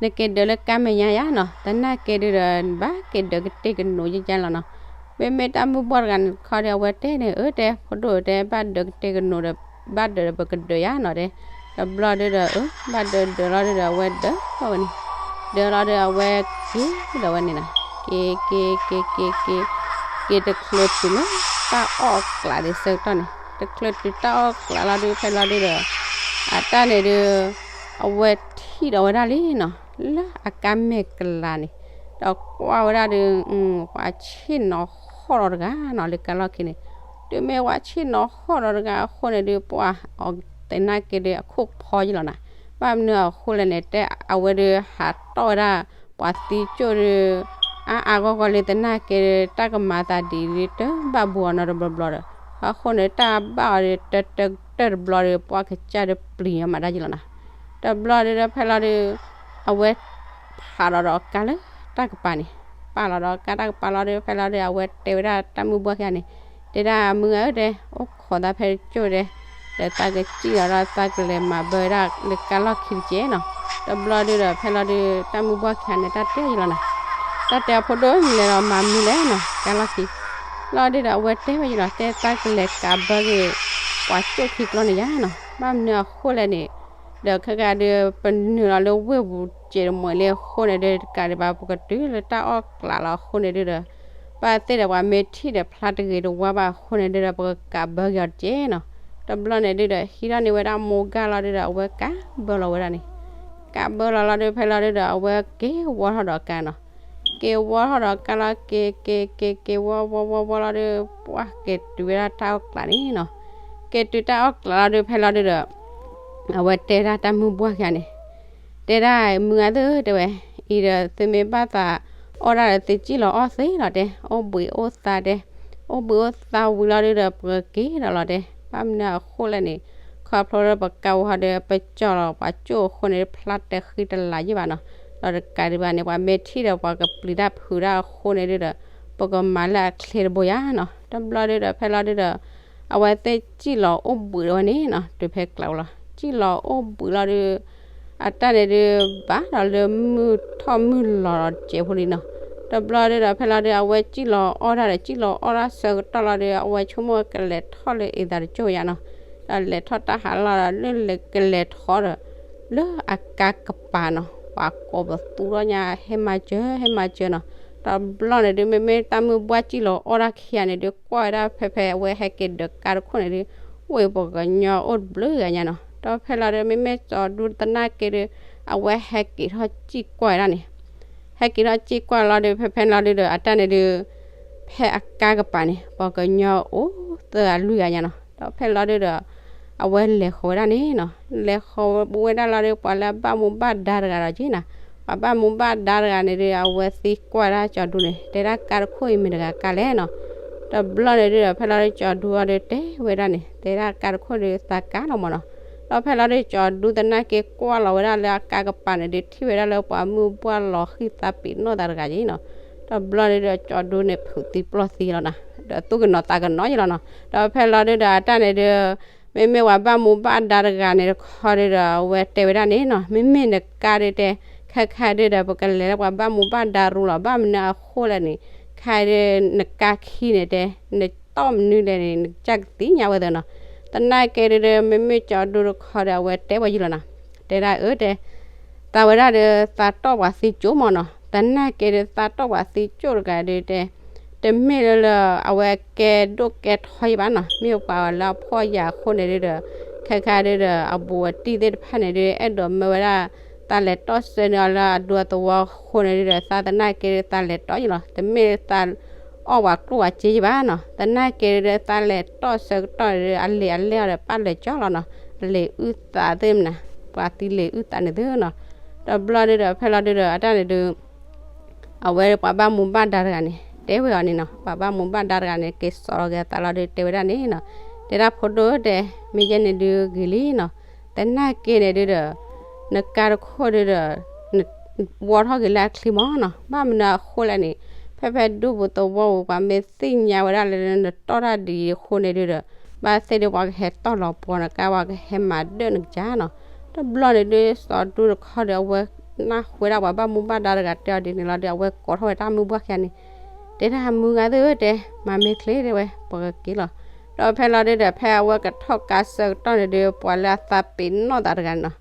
နက့ၤဒၢးလၢကါမဲာ်ညါယါနီၤ. သနာ်က့ဒုဒီး နဘၣ်က့ၤဒၢးကတ့ၢ်ကနိးယါလီၤနီၤ. မ့မ့ၢ်တၢ်မုၢ်ဘှီၣ်တဂၤန့ၣ်တခီဒီး အဝဲတဲန့ၣ် အၢ တဲ ဖိဒိၣ်ဧၢ တဲ ဘၣ်ဒၢးကတ့ၢ်ကနိးဒီး ဘၣ်ဒၢးဒီးပကဒၢးယါနီၤ တဲ. တဘျီဒုဒီး အၢ ဘၣ်ဒၢးဒၢးလီၤဒုဒီး အဝဲဒၢးဝဲန့ၣ် ဒၢးလီၤဒီး အဝဲက့ၤဒီးဝဲန့ၣ်နီၤ. က့ၤ က့ၤ က့ၤ က့ၤ က့ၤ က့ၤတချုးတုၤလၢတၢ်အီၣ်အကျးဒုးဆၢကတီၢ်န့ၣ် တချုးတုၤတၢ်အီၣ်အကျးလီၤဒုး ဖဲလီၤဒုဒီး အတၢ်န့ၣ်ဒုး အဝဲထံၣ်ဒီးဝဲဒၣ်လံနီၤ လၢအကါမဲာ်ကလၤန့ၣ် ဒီးကွၢ်ဝဲဒၣ်ဒုး ပှၤဆ့ၣ်နီၤဟီၣ်ဒီးတဂၤနီၤ လၢကါလီၢ်ခံန့ၣ် တုၤမ့ၢ်ပှၤဆ့ၣ်နီၤဟီၣ်ဒီးတဂၤအဃိန့ၣ်ဒုး ပှၤအီၤသနာ်က့ဒုး အခိၣ်ဖီယလီၤနီၤ. ဘၣ်မနုၤအဃိလဲၣ်န့ၣ် တဲအဝဲဒုးဟးတီၢ်ဝဲဒၣ် ပှၤသံကၠိၣ်ဒုး အါအါဂီၢ်ဂီၢ်လၢသနာ်က့ဒုး တၢ်ကမၤသးဒ်အံၤဒုး တဘၣ်ဘူးအီၤနီတဘျီဘျီဒီး အဃိန့ၣ် တၢ်ဘၣ်အီၤဒုး တၢတၢတဘျီဒီး ပှၤကစၢ်ဒုးပျံၤအီၤမးဒၣ်ယလီၤနီၤ. တ တဘျီဒုဒီးဖဲလီၤဒု အဝဲ ဖးလီၤဒီးကါလၢတၢ်ကပၤန့ၣ်, ပာ်လီၤဒီးကါတၢ်ကပၤလီၤဒု ဖဲလီၤဒု အဝဲတဲဝဲဒၣ်တၢ်မုၢ်ဘှီၣ်ခံဂၤန့ၣ်, တဲဒၣ်မုၢ်ဂၤဧၢတဲ, အိၣ်ခိးသးဖဲတကၠိၢ်တဲ, ဒီးသးကစံၣ်လီၤဒီးသးကလဲၤမၤဘၢဝဲဒၣ်လၢကါလီၢ်ခံတက့ၢ်နီၤ. တဘျီဒုဒီးဖဲလီၤဒု တၢ်မုၢ်ဘှီၣ်ခံဂၤန့ၣ် တၢ်တဲယံာ်လီၤနီၤ, တၢ်တဲအဖိဒိၣ်န့ၣ်လဲၤလီၤမၤမနုၤလဲၣ်နီၤ ကါလီၢ်ခံ လီၤဒုဒီးအဝဲတဲဝဲယံာ်လီၤ တဲသးကလဲၤကးဘၢက့ၤ ပှၤကၠိၣ်ခံကျီန့ၣ်ယါနီၤ, ဘၣ်မနုၤအဃိလဲၣ်န့ၣ်, ဒီးခဲကါဒု ပနုာ်လီၤလၢဝ့ၢ်ပူၤစဲးတမှဲးလံအဃိန့ၣ်ဒု တကးဒံးဘၣ် ပကတုၤလၢတၢ်အီၣ်ကျးလီၤအဃိန့ၣ်ဒုဒီး, ဘၣ်သ့ၣ်ဒီးပှၤမ့ၢ်ထံၣ်ဒီးဖျါတဂ့ၤတဝါဘၣ်အဃိန့ၣ်ဒုဒီး ပကကးဘၢက့ၤအီၤတက့ၢ်နီၤ. တဘျီန့ၣ်ဒုဒီး ဟံးထီၣ်န့ၢ်ဝဲဒၣ်မိၢ်ဂၢ်လီၤဒုဒီး အဝဲကးဘၢလီၤဝဲဒၣ်န့ၣ်, ကးဘၢလီၤလီၤဒု ဖဲလီၤဒုဒီး အဝဲက့ၤဝီထီၣ်ဒီးကါနီၤ က့ၤဝီထီၣ်ဒီးကါလီၤ က့ၤ က့ၤ က့ၤ က့ၤဝီဝီဝီဝီလီၤဒု ပှၢ်က့ၤတုၤဝဲဒၣ်တၢ်အီၣ်ကျးန့ၣ်နီၤ, က့ၤတုၤတၢ်အီၣ်ကျးလီၤဒု ဖဲလီၤဒုဒီး အဝဲတဲဒၣ်တၢ်မုၢ်ဘှီၣ်ခံဂၤန့ၣ်, တဲဒၣ်မုၢ်ဂၤသ့ၣ်ဧၢတဲဝဲ, အံၤဒီးသုမ့ၢ်ဘၣ်သးအီၣ်ဒၣ်ဒီးသုစံၣ်လီၤအီၣ်သ့လီၤတဲ, အိၣ်ဘှံးအိၣ်သါတဲ, အိၣ်ဘှံးအိၣ်သါဝံၤလီၤဒုဒီး ပကက့ၤဒီးလီၤတဲ, ဘၣ်မနုၤအဃိလဲၣ်န့ၣ်, ခီဖျိလၢပကးဝီဟီဒီး ပကၠီၣ်လီၤပှၤကၠိၣ်အဃိန့ၣ် ဖျါတဃံတလၤယံာ်ဘၣ်နီၤ, ဒီးတကးဒံးဘၣ်န့ၣ် ပှၤမ့ၢ်ထံၣ်ဒီး ပှၤကပျံၤတၢ်ဖုးတၢ်အဃိန့ၣ်ဒုဒီး, ပကမၤလၢအချ့တဘိယါနီၤ. တဘျီဒုဒီး ဖဲလီၤဒုဒီး အဝဲသ့ၣ်စံၣ်လီၤအိၣ်ဘှံးဝဲန့ၣ်နီၤ, တုၤဖဲကျးဝဲလီၤ စံၣ်လီၤအိၣ်ဘှံးလီၤဒု အတၢ်န့ၣ်ဒု ဘၣ်ဒီးလၢမုၢ်ထီၣ်မုၢ်လီၤဒီးစဲးဖိလံနီၤ. တဘျီဒုဒီး ဖဲလီၤဒု အဝဲစံၣ်လီၤအီၣ်တၢ်ဒီး စံၣ်လီၤအီၣ်တၢ်ဆၢကတီၢ်လီၤဒု အဝဲဆိကမိၣ်ကလဲၤထီၣ်လၢအံသးတကၠိၢ်ယါနီၤ, ဒီးလဲၤထီၣ်တၢ်ဟးလီၤဒီး လၢကလဲၤထီၣ်ဒီး လၢအကါကပၤနီၤ ပှၤကိးပသူထီၣ်ညါ ဟဲမၤစၢၤ ဟဲမၤစၢၤနီၤ. တဘျီန့ၣ်ဒု မ့မ့ၢ်တၢ်မုၢ်ဘှီၣ်စံၣ်လီၤအီၣ်တၢ်ခံဂၤန့ၣ်ဒု ကွၢ်ဝဲဒၣ်ဖဲဖဲအဝဲဟဲက့ၤဒၢးကါတခိၣ်န့ၣ်ဒု ဝ့ၢ်ပှၤကညီအိၣ်တဘျုးဂၤညါနီၤ. ဒီးဖဲလီၤဒု မ့မ့ၢ်ကၠီၤဒူသနာ်က့ဒု အဝဲဟဲက့ၤထီၣ်စံၣ်ကွၢ်ဝဲဒၣ်န့ၣ်, ဟဲက့ၤထီၣ်စံၣ်ကွၢ်လီၤဒု ဖဲဖဲလီၤဒုဒီး အတၢ်န့ၣ်ဒု ဖဲအကါကပၤန့ၣ် ပှၤကညီအိၣ်သၢဂၤလွံၢ်ဂၤညါနီၤ. ဒီးဖဲလီၤဒုဒီး အဝဲလဲၤဃီၤဝဲဒၣ်န့ၣ်နီၤ, လဲၤဃီၤဝဲဒၣ်လီၤဒု ပှၤလၢအဘၣ်မူဘၣ်ဒါတဂၤဒီးက့နီၤ, ပှၤဘၣ်မူဘၣ်ဒါတဂၤန့ၣ်ဒု အဝဲသံကွၢ်ဒၣ်ကၠီၤဒူန့ၣ် တဲဒၣ်ကါတခိၣ်အံၤမ့ၢ်တဂၤကါလဲၣ်နီၤ. တဘျီန့ၣ်ဒုဒီး ဖဲလီၤဒု ကၠီၤဒူအီၤဒုတဲဝဲဒၣ်န့ၣ် တဲဒၣ်ကါတခိၣ်ဒုသးကါလီၤမးနီၤ. ဒီးဖဲလီၤဒုကၠီၤဒူသနာ်က့ကွၢ်လီၤဝဲဒၣ်လၢအကါကပၤန့ၣ်ဒု ထံၣ်ဝဲဒၣ်လၢပှၤမုၢ်ဘှီၣ်လီၤဃံၤသးပ့ၤနီၣ်သးတဂၤက့နီၤ. တဘျီန့ၣ်ဒု ကၠီၤဒူန့ၣ် ဖုးသံပျီၢ်သံလီၤနီၤ, ဒီးသူၣ်ကနီၤသးကနီၤယံာ်လီၤနီၤ. ဒီးဖဲလီၤဒုဒီး အတၢ်န့ၣ်ဒု မ့မ့ၢ်ပှၤဘၣ်မူဘၣ်ဒါတဂၤန့ၣ်တခီဒုဒီး အဝဲတဲဝဲဒၣ်န့ၣ်နီၤ, မ့မ့ၢ်နကါဒုတဲ ခဲခါဒုဒီး ပကလဲၤလၢပှၤဘၣ်မူဘၣ်ဒါရူလီၤ. ဘၣ်မနုၤအဃိလဲၣ်န့ၣ်, ခဲဒု နကါခံန့ၣ်တဲ နတီၢ်မနုၤလဲၣ်န့ၣ် နကစၢ်ကသ့ၣ်ညါဝဲသ့နီၤ. သနာ်က့ဒုဒီး မ့မ့ၢ်ကၠီၤဒူတခီဒီး အဝဲတဲဝဲယံာ်လီၤနီၤ, တဲဒၣ်အၢတဲ သးဝဲဒၣ်ဒီး သးတီၢ်ပှၤသံကၠိၣ်မးနီၤ. သနာ်က့ဒီး သးတီၢ်ပှၤသံကၠိၣ်တဂၤဒုတဲ တမ့ၢ်လၢလၢ အဝဲကဲဒိၣ်ကဲထီယံာ်ဘၣ်နီၤ, မ့ၢ်ပှၤလၢအဖှီၣ်ယာ်အဃိန့ၣ်ဒုဒီး ခဲခါဒုဒီး အဘူးအတံၢ်သ့ၣ်တဖၣ်န့ၣ်ဒု အဲၣ်ဒိးမၢဝဲဒၣ် သးလဲၤတီၢ်ဆၢန့ၢ်အီၤလၢအဒူအသဝီအဃိန့ၣ်ဒုဒီး သးသနာ်က့ဒု သးလဲၤတီၢ်ယံာ်လီၤ. တမ့ၢ်သးအီၣ်ပှၤကျိၣ်ပှၤစ့ယံာ်ဘၣ်နီၤ. သနာ်က့ဒု သးလဲၤတီၢ်ဆၢကတီၢ်န့ၣ်ဒု အလံာ်အလဲၢ်အီၤဒီး ပၣ်လဲၤကၠီလီၤနီၤ. အလံာ်အုၣ်သးသ့ၣ်မနၤ, ပှၤသံလံာ်အုၣ်သးန့ၣ်သ့နီၤ. တဘျီဒုဒီး ဖဲလီၤဒုဒီး အတၢ်န့ၣ်ဒု အဝဲပှၤဘၣ်မူဘၣ်ဒါတဂၤန့ၣ် တဲဝဲအီၤန့ၣ်နီၤ, ပှၤဘၣ်မူဘၣ်ဒါတဂၤန့ၣ် က့ၤစိာ်လီၤက့ၤအသးလီၤဒု တဲဝဲဒၣ်န့ၣ်နီၤ, တဲဒၣ်ဖိဒိၣ်တဲ မ့ၢ်ယဲန့ၣ်ဒုဂ့ၤလံနီၤ, သနာ်က့န့ၣ်ဒုဒီး နကါတခိၣ်ဒုဒီး ဝီထီၣ်က့ၤလၢအချံမးနီၤ, ဘၣ်မနုၤအဃိလဲၣ်န့ၣ် ဖဲဖဲဒူပူၤသဝီပူၤ ပှၤမ့ၢ်သ့ၣ်ညါဝဲဒၣ်လၢနတီၢ်တၢ်ဒ်အံၤအဃိန့ၣ်ဒုဒီး ဘၣ်သ့ၣ်ဒု ပှၤကဟဲတီၢ်လီၤပှီၤနကါ ပှၤကဟဲမၤဒၢၣ်နကစၢ်နီၤ. တဘျီန့ၣ်ဒု စီၤဒူတခီဒီး အဝဲနၢ်ဟူဝဲဒၣ်ပှၤဘၣ်မူဘၣ်ဒါတဂၤတဲအီၤဒ်န့ၣ်လီၤဒီး အဝဲကိးထီၣ်ဝဲတၢ်မုၢ်ဘှီၣ်ခံဂၤန့ၣ် တဲဒၣ်မုၢ်ဂၤသ့ၣ်ဧၢတဲ မၤမ့ၢ်ချ့တဲဝဲ ပကက့ၤလီၤ. ဒီးဖဲလီၤဒုဒီး ဖဲအဝဲကထီၣ်ကါဆၢကတီၢ်န့ၣ်ဒု ပှၤလၢအသးပ့ၤနီၣ်သးတဂၤန့ၣ်နီၤ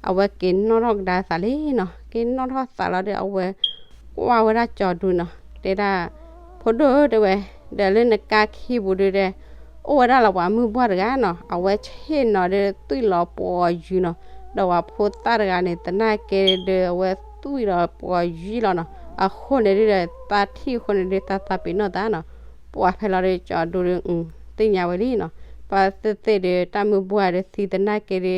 အဝဲက့ၤနီၣ်ထီၣ်ကဒါသးလံနီၤ, က့ၤနီၣ်ထီၣ်သးလီၤဒီး အဝဲကွၢ်ဝဲဒၣ်ကၠီၤဒူနီၤ, တဲဒၣ် ဖိဒိၣ်ဧၢတဲဝဲ, ဒီးလၢနကါခံပူၤဒုတဲ အိၣ်ဝဲဒၣ်လီၤပှၤမုၢ်ဘှီၣ်တဂၤနီၤ, အဝဲဆ့ၣ်နီၤဒုသွံၣ်လီၤပှီၤယုၤနီၤ, ဒီးပှၤဖိသၣ်တဂၤန့ၣ် သနာ်က့ဒု အဝဲသွံၣ်လီၤပှီၤယုၤလီၤနီၤ, အဃိန့ၣ်ဒုဒီး သးထံၣ်အဃိန့ၣ်ဒု သးသးပ့ၤနီၣ်သးနီၤ, ပှၤဖဲလီၤဒုကၠီၤဒူဒု သ့ၣ်ညါဝဲလံနီၤ, ပှၤသ့ၣ်သ့ၣ်ဒု တၢ်မုၢ်ဘှီၣ်ဒုသံသနာ်က့ဒု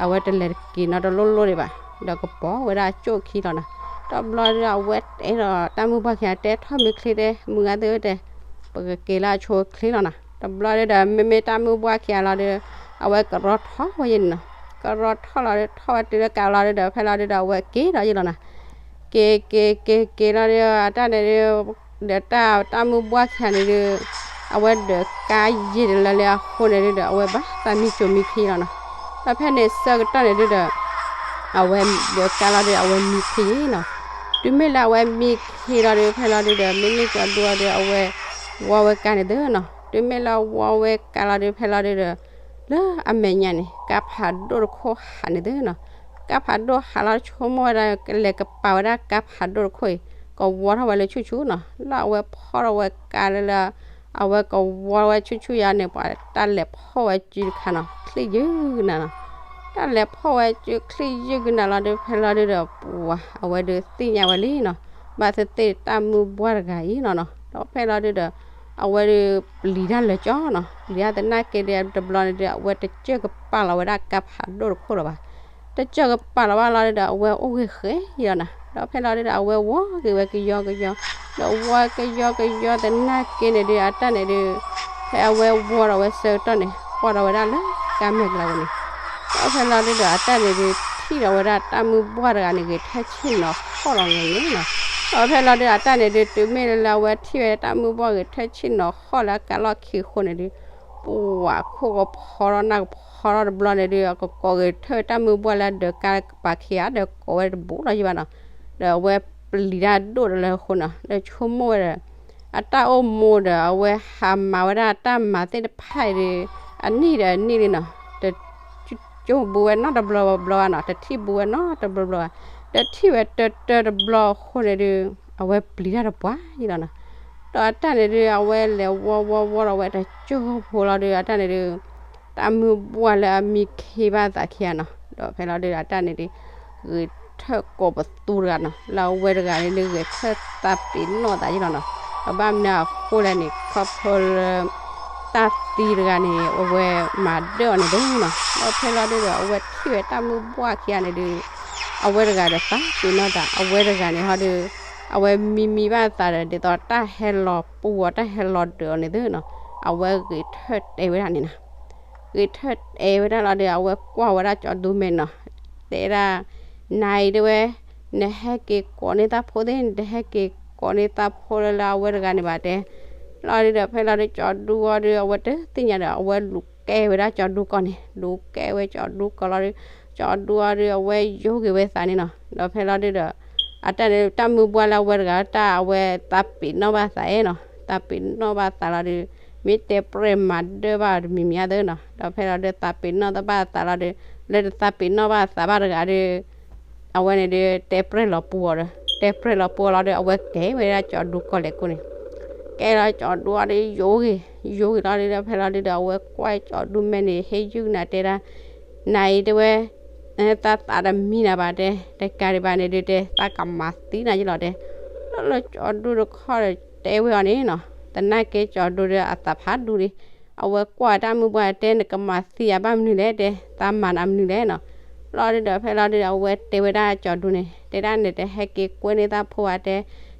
အဝဲတလဲၤတက့ၤနီတလိၣ်လိၣ်ဒံးဘၣ်, ဒီးကပီၤဝဲဒၣ်ကၠိၣ်ခံလီၤနီၤ. တဘျီဒု အဝဲတဲဒီးတၢ်မုၢ်ဘှီၣ်ခံဂၤတဲထီၣ်မ့ၢ်ချ့တဲ မုၢ်ဂၤသ့ၣ်ဧၢတဲ ပကက့ၤလၢအဆိအချ့လီၤနီၤ. တဘျီဒုဒီး မ့မ့ၢ်တၢ်မုၢ်ဘှီၣ်ခံဂၤလီၤဒု အဝဲကရီထီၣ်ဝဲယဲန့ၣ်နီၤ. ကရီထီၣ်လီၤဒီး ထီၣ်ဝဲတုၤလၢကးလီၤဒုဒီး ဖဲလီၤဒုဒီး အဝဲက့ၤဒီးယလီၤနီၤ. က့ၤက့ၤက့ၤက့ၤလီၤဒီး အတၢ်န့ၣ်ဒု ဒီးတၢ်တၢ်မုၢ်ဘှၢ်ခံဂၤန့ၣ်ဒု အဝဲဒုးကါယံာ်တလၢလၢအဃိန့ၣ်ဒုဒီး အဝဲဘၣ်သးမံစိၤမံခံလီၤနီၤ. ဒီးဖဲန့ၣ်ဆၢကတီၢ်န့ၣ်ဒုဒီး အဝဲဒုးကါလီၤဒီး အဝဲမံခံနီၤ. တုၤမ့ၢ်လၢအဝဲမံခံလီၤဒု ဖဲလီၤဒုဒီး မ့မ့ၢ်ကၠီဒူအီၤဒီး အဝဲဝီဝဲကါန့ၣ်သ့နီၤ. တုၤမ့ၢ်လၢဝီဝဲကါလီၤဒု ဖဲလီၤဒုဒီး လၢအမဲာ်ညါန့ၣ် ကါဖးဒိၣ်တခိၣ်ဟးန့ၣ်သ့နီၤ. ကါဖးဒိၣ်ဟးလီၤ ဆိကမိၣ်ဝဲဒၣ် ကလဲၤကပာ်ဝဲဒၣ်ကါဖးဒိၣ်တခိၣ်အံၤ ကဝီထီၣ်ဝဲလၢဆူၣ်ဆူၣ်နီၤ. လၢအဝဲဖီၣ်ထီၣ်ဝဲကါလၢလၢ အဝဲကဝီဝဲဆူၣ်ဆူၣ်ယါန့ၣ် ပှၤတၢ်လဲၤဖီၣ်ဝဲစုတခါနီၤ ချံၣ်ယုၢ်ကနၤနီၤ. တၢ်လဲၤဖီၣ်ဝဲစုချံၣ်ယုၢ်ကနၤလီၤဒု ဖဲလီၤဒုဒီး ပှၤ အဝဲဒုးသ့ၣ်ညါဝဲလံနီၤ. ဘၣ်သ့ၣ်သ့ၣ်တၢ်မုၢ်ဘှၢ်တဂၤအံၤလီၤနီၤ. ဒီးဖဲလီၤဒုဒီး အဝဲဒုးပျံၤတၢ်လၢာ်ကၠီနီၤ. ပျံၤတၢ်သနာ်က့ဒီး တဘျီန့ၣ်ဒု အဝဲတစၢၢ်ကပာ်လီၤဝဲဒၣ်ကါဖးဒိၣ်တခိၣ်လၢၤဘၣ်. တစၢၢ်ကပာ်လီၤဘၣ်လီၤဒုဒီး အဝဲအိၣ်ဂ့ၤဃဲယလီၤနီၤ. ဒီးဖဲလီၤဒုဒီး အဝဲဝီက့ၤဝဲကယီကယီ ဒီးဝီကယီကယီသနာ်က့န့ၣ်ဒု အတၢ်န့ၣ်ဒု ဖဲအဝဲဝီဒီးဝဲဆၢကတီၢ်န့ၣ် ကွၢ်ဒီးဝဲဒၣ်လၢကါမဲာ်ကျါပူၤန့ၣ် ဒီးဖဲလီၤဒုဒီး အတၢ်န့ၣ်ဒု ထံၣ်ဒီးဝဲဒၣ်တၢ်မုၢ်ဘှၢ်တဂၤန့ၣ် ဂဲၤထၢၣ်ဆ့ၣ်နီၤဃီၣ်လီၤန့ၣ်နီၤ. ဒီးဖဲလီၤဒုဒီး အတၢ်န့ၣ်ဒု တုၤမ့ၢ်လၢလၢအဝဲထံၣ်ဝဲတၢ်မုၢ်ဘှၢ်ဂဲၤထၢၣ်ဆ့ၣ်နီၤဃီၣ်လၢအကါလီၢ်ခံအဃိန့ၣ်ဒု ပှၤခိၣ်ကဖီထီၣ်နၢ်ကဖီထီၣ်တဘျီန့ၣ်ဒု အကကိးဂဲၤထၢၣ်တၢ်မုၢ်ဘှၢ်လၢအဒၢးကါကပၤခံဂၤ ဒီးကိးဝဲတဘူးလီၤယဘၣ်နီၤ. ဒီးအဝဲပျံၤတၢ်ဒိၣ်တလၢအဃိနီၤ ဒီးဆိကမိၣ်ဝဲဒီး အတၢ်အိၣ်မူဒီး အဝဲဟးမၤဝဲဒၣ်တၢ်မၤသ့ၣ်တဖၣ်အံၤဒီး အနံၣ်ဒီးအနံၣ်လံနီၤ တ ကၠိဘူးဝဲနီတဘျီဘျီဘၣ်နီၤ တထံၣ်ဘူးဝဲနီတဘျီဘျီဘၣ်. ဒီးထံၣ်ဝဲတၢတၢတဘျီအဃိန့ၣ်ဒု အဝဲပျံၤတၢ်တပှၢ်ယလီၤနီၤ. ဒီးအတၢ်န့ၣ်ဒု အဝဲလဲၤဝီဝီဝီဒီးဝဲတကၠိဖိလီၤဒု အတၢ်န့ၣ်ဒု တၢ်မုၢ်ဘှၢ်လၢအမံခံဘၣ်သးခံဂၤနီၤ ဒီးဖဲလီၤဒုဒီး အတၢ်န့ၣ်ဒု ဂဲၤထၢၣ်ကိးပသူတဂၤနီၤ လၢအဝဲတဂၤန့ၣ်ဒု ဂဲၤထၢၣ်သးပ့ၤနီၣ်သးယလီၤနီၤ. ဒီးဘၣ်မနုၤအဃိလဲၣ်န့ၣ် ခီဖျိလၢ တၢ်သံတဂၤန့ၣ် အဝဲမၤဒၢၣ်အီၤန့ၣ်ဒုနီၤ. ဒီးဖဲလီၤဒုဒီး အဝဲထံၣ်ဝဲတၢ်မုၢ်ဘှၢ်ခံဂၤန့ၣ်ဒု အဝဲတဂၤဒီးသးပ့ၤနီၣ်သး အဝဲတဂၤန့ၣ်ဟီဒု အဝဲမံမံဘၣ်သးဒီး ဒ်သိးတၢ်ဟဲလီၤပူၤအီၤ တၢ်ဟဲလီၤဒၢးအီၤန့ၣ်သ့နီၤ. အဝဲဂဲၤထၢၣ်တဲဝဲဒၣ်န့ၣ်နီၤ ဂဲၤထၢၣ်တဲဝဲဒၣ်လီၤဒီး အဝဲကွၢ်ဝဲဒၣ်ကၠီဒူမဲာ်နီၤ တဲဒၣ် နၤအံၤတဲဝဲ နဟဲက့ၤကိးန့ၢ်သးဖိသ့ၣ် နတဟဲက့ၤကိးန့ၢ်သးဖိလၢလၢအဝဲတဂၤန့ၣ်ဘၣ်တဲ. လီၤဒုဒီးဖဲလီၤဒု ကၠီဒူအီၤဒု အဝဲတသ့ၣ်ညါဒီး အဝဲလူၤကဲဝဲဒၣ်ကၠီဒူကီၢ်န့ၣ် လူၤကဲဝဲကၠီဒူကီၢ်လီၤဒု ကၠီဒူအီၤဒု အဝဲယိၤက့ၤဝဲသးန့ၣ်နီၤ. ဒီးဖဲလီၤဒုဒီး အတၢ်န့ၣ် တၢ်မုၢ်ဘှၢ်လၢအဝဲတဂၤ တၢ်အဝဲသးပ့ၤနီၣ်ဘၣ်သးအဲၣ်နီၤ သးပ့ၤနီၣ်ဘၣ်သးလီၤဒု မ့ၢ်တဲပြဲၢ်မၤဒၢၣ်ဘၣ်တမံၤမံၤအသ့နီၤ. ဒီးဖဲလီၤဒု သးပ့ၤနီၣ်ဘၣ်သးလီၤဒု လၢတသးပ့ၤနီၣ်ဘၣ်သးဘၣ်တဂၤဒု အဝဲန့ၣ်ဒု တဲပြဲၢ်လီၤပူၤအီၤဒီး တဲပြဲၢ်လီၤပူၤအီၤလီၤဒု အဝဲကဲဝဲဒၣ်ကၠီဒူကီၢ်လဲၤကိးန့ၣ် ကဲလီၤကၠီဒူအီၤဒု ယိၤဂ့ၤ ယိၤဂ့ၤလီၤဒု ဒီးဖဲလီၤဒုဒီး အဝဲကွၢ်ကၠီဒူမဲာ်န့ၣ် ဟ့ၣ်ယုၢ်ကနၤတဲဒၣ် နၤအံၤတဲဝဲ သးသးတမံနၤဘၣ်တဲ တကးဒံးဘၣ်န့ၣ်ဒုတဲ သးကမၤသံနၤယလီၤတဲ. လၢလၢကၠီဒူတခီဒီးတဲဝဲအီၤန့ၣ်နီၤ သနာ်က့ကၠီဒူဒီးအသးဖးဒူလံ အဝဲကွၢ်တၢ်မုၢ်ဘှၢ်တဲ နကမၤသံယၤဘၣ်မနုၤလဲၣ်တဲ သးမၤနၤမနုၤလဲၣ်နီၤ. လီၤဒုဒီးဖဲလီၤဒုဒီး အဝဲတဲဝဲဒၣ်ကၠီဒူန့ၣ် တဲဒၣ်န့ၣ် တဟဲက့ၤကွဲန့ၢ်သးဖိဘၣ်တဲ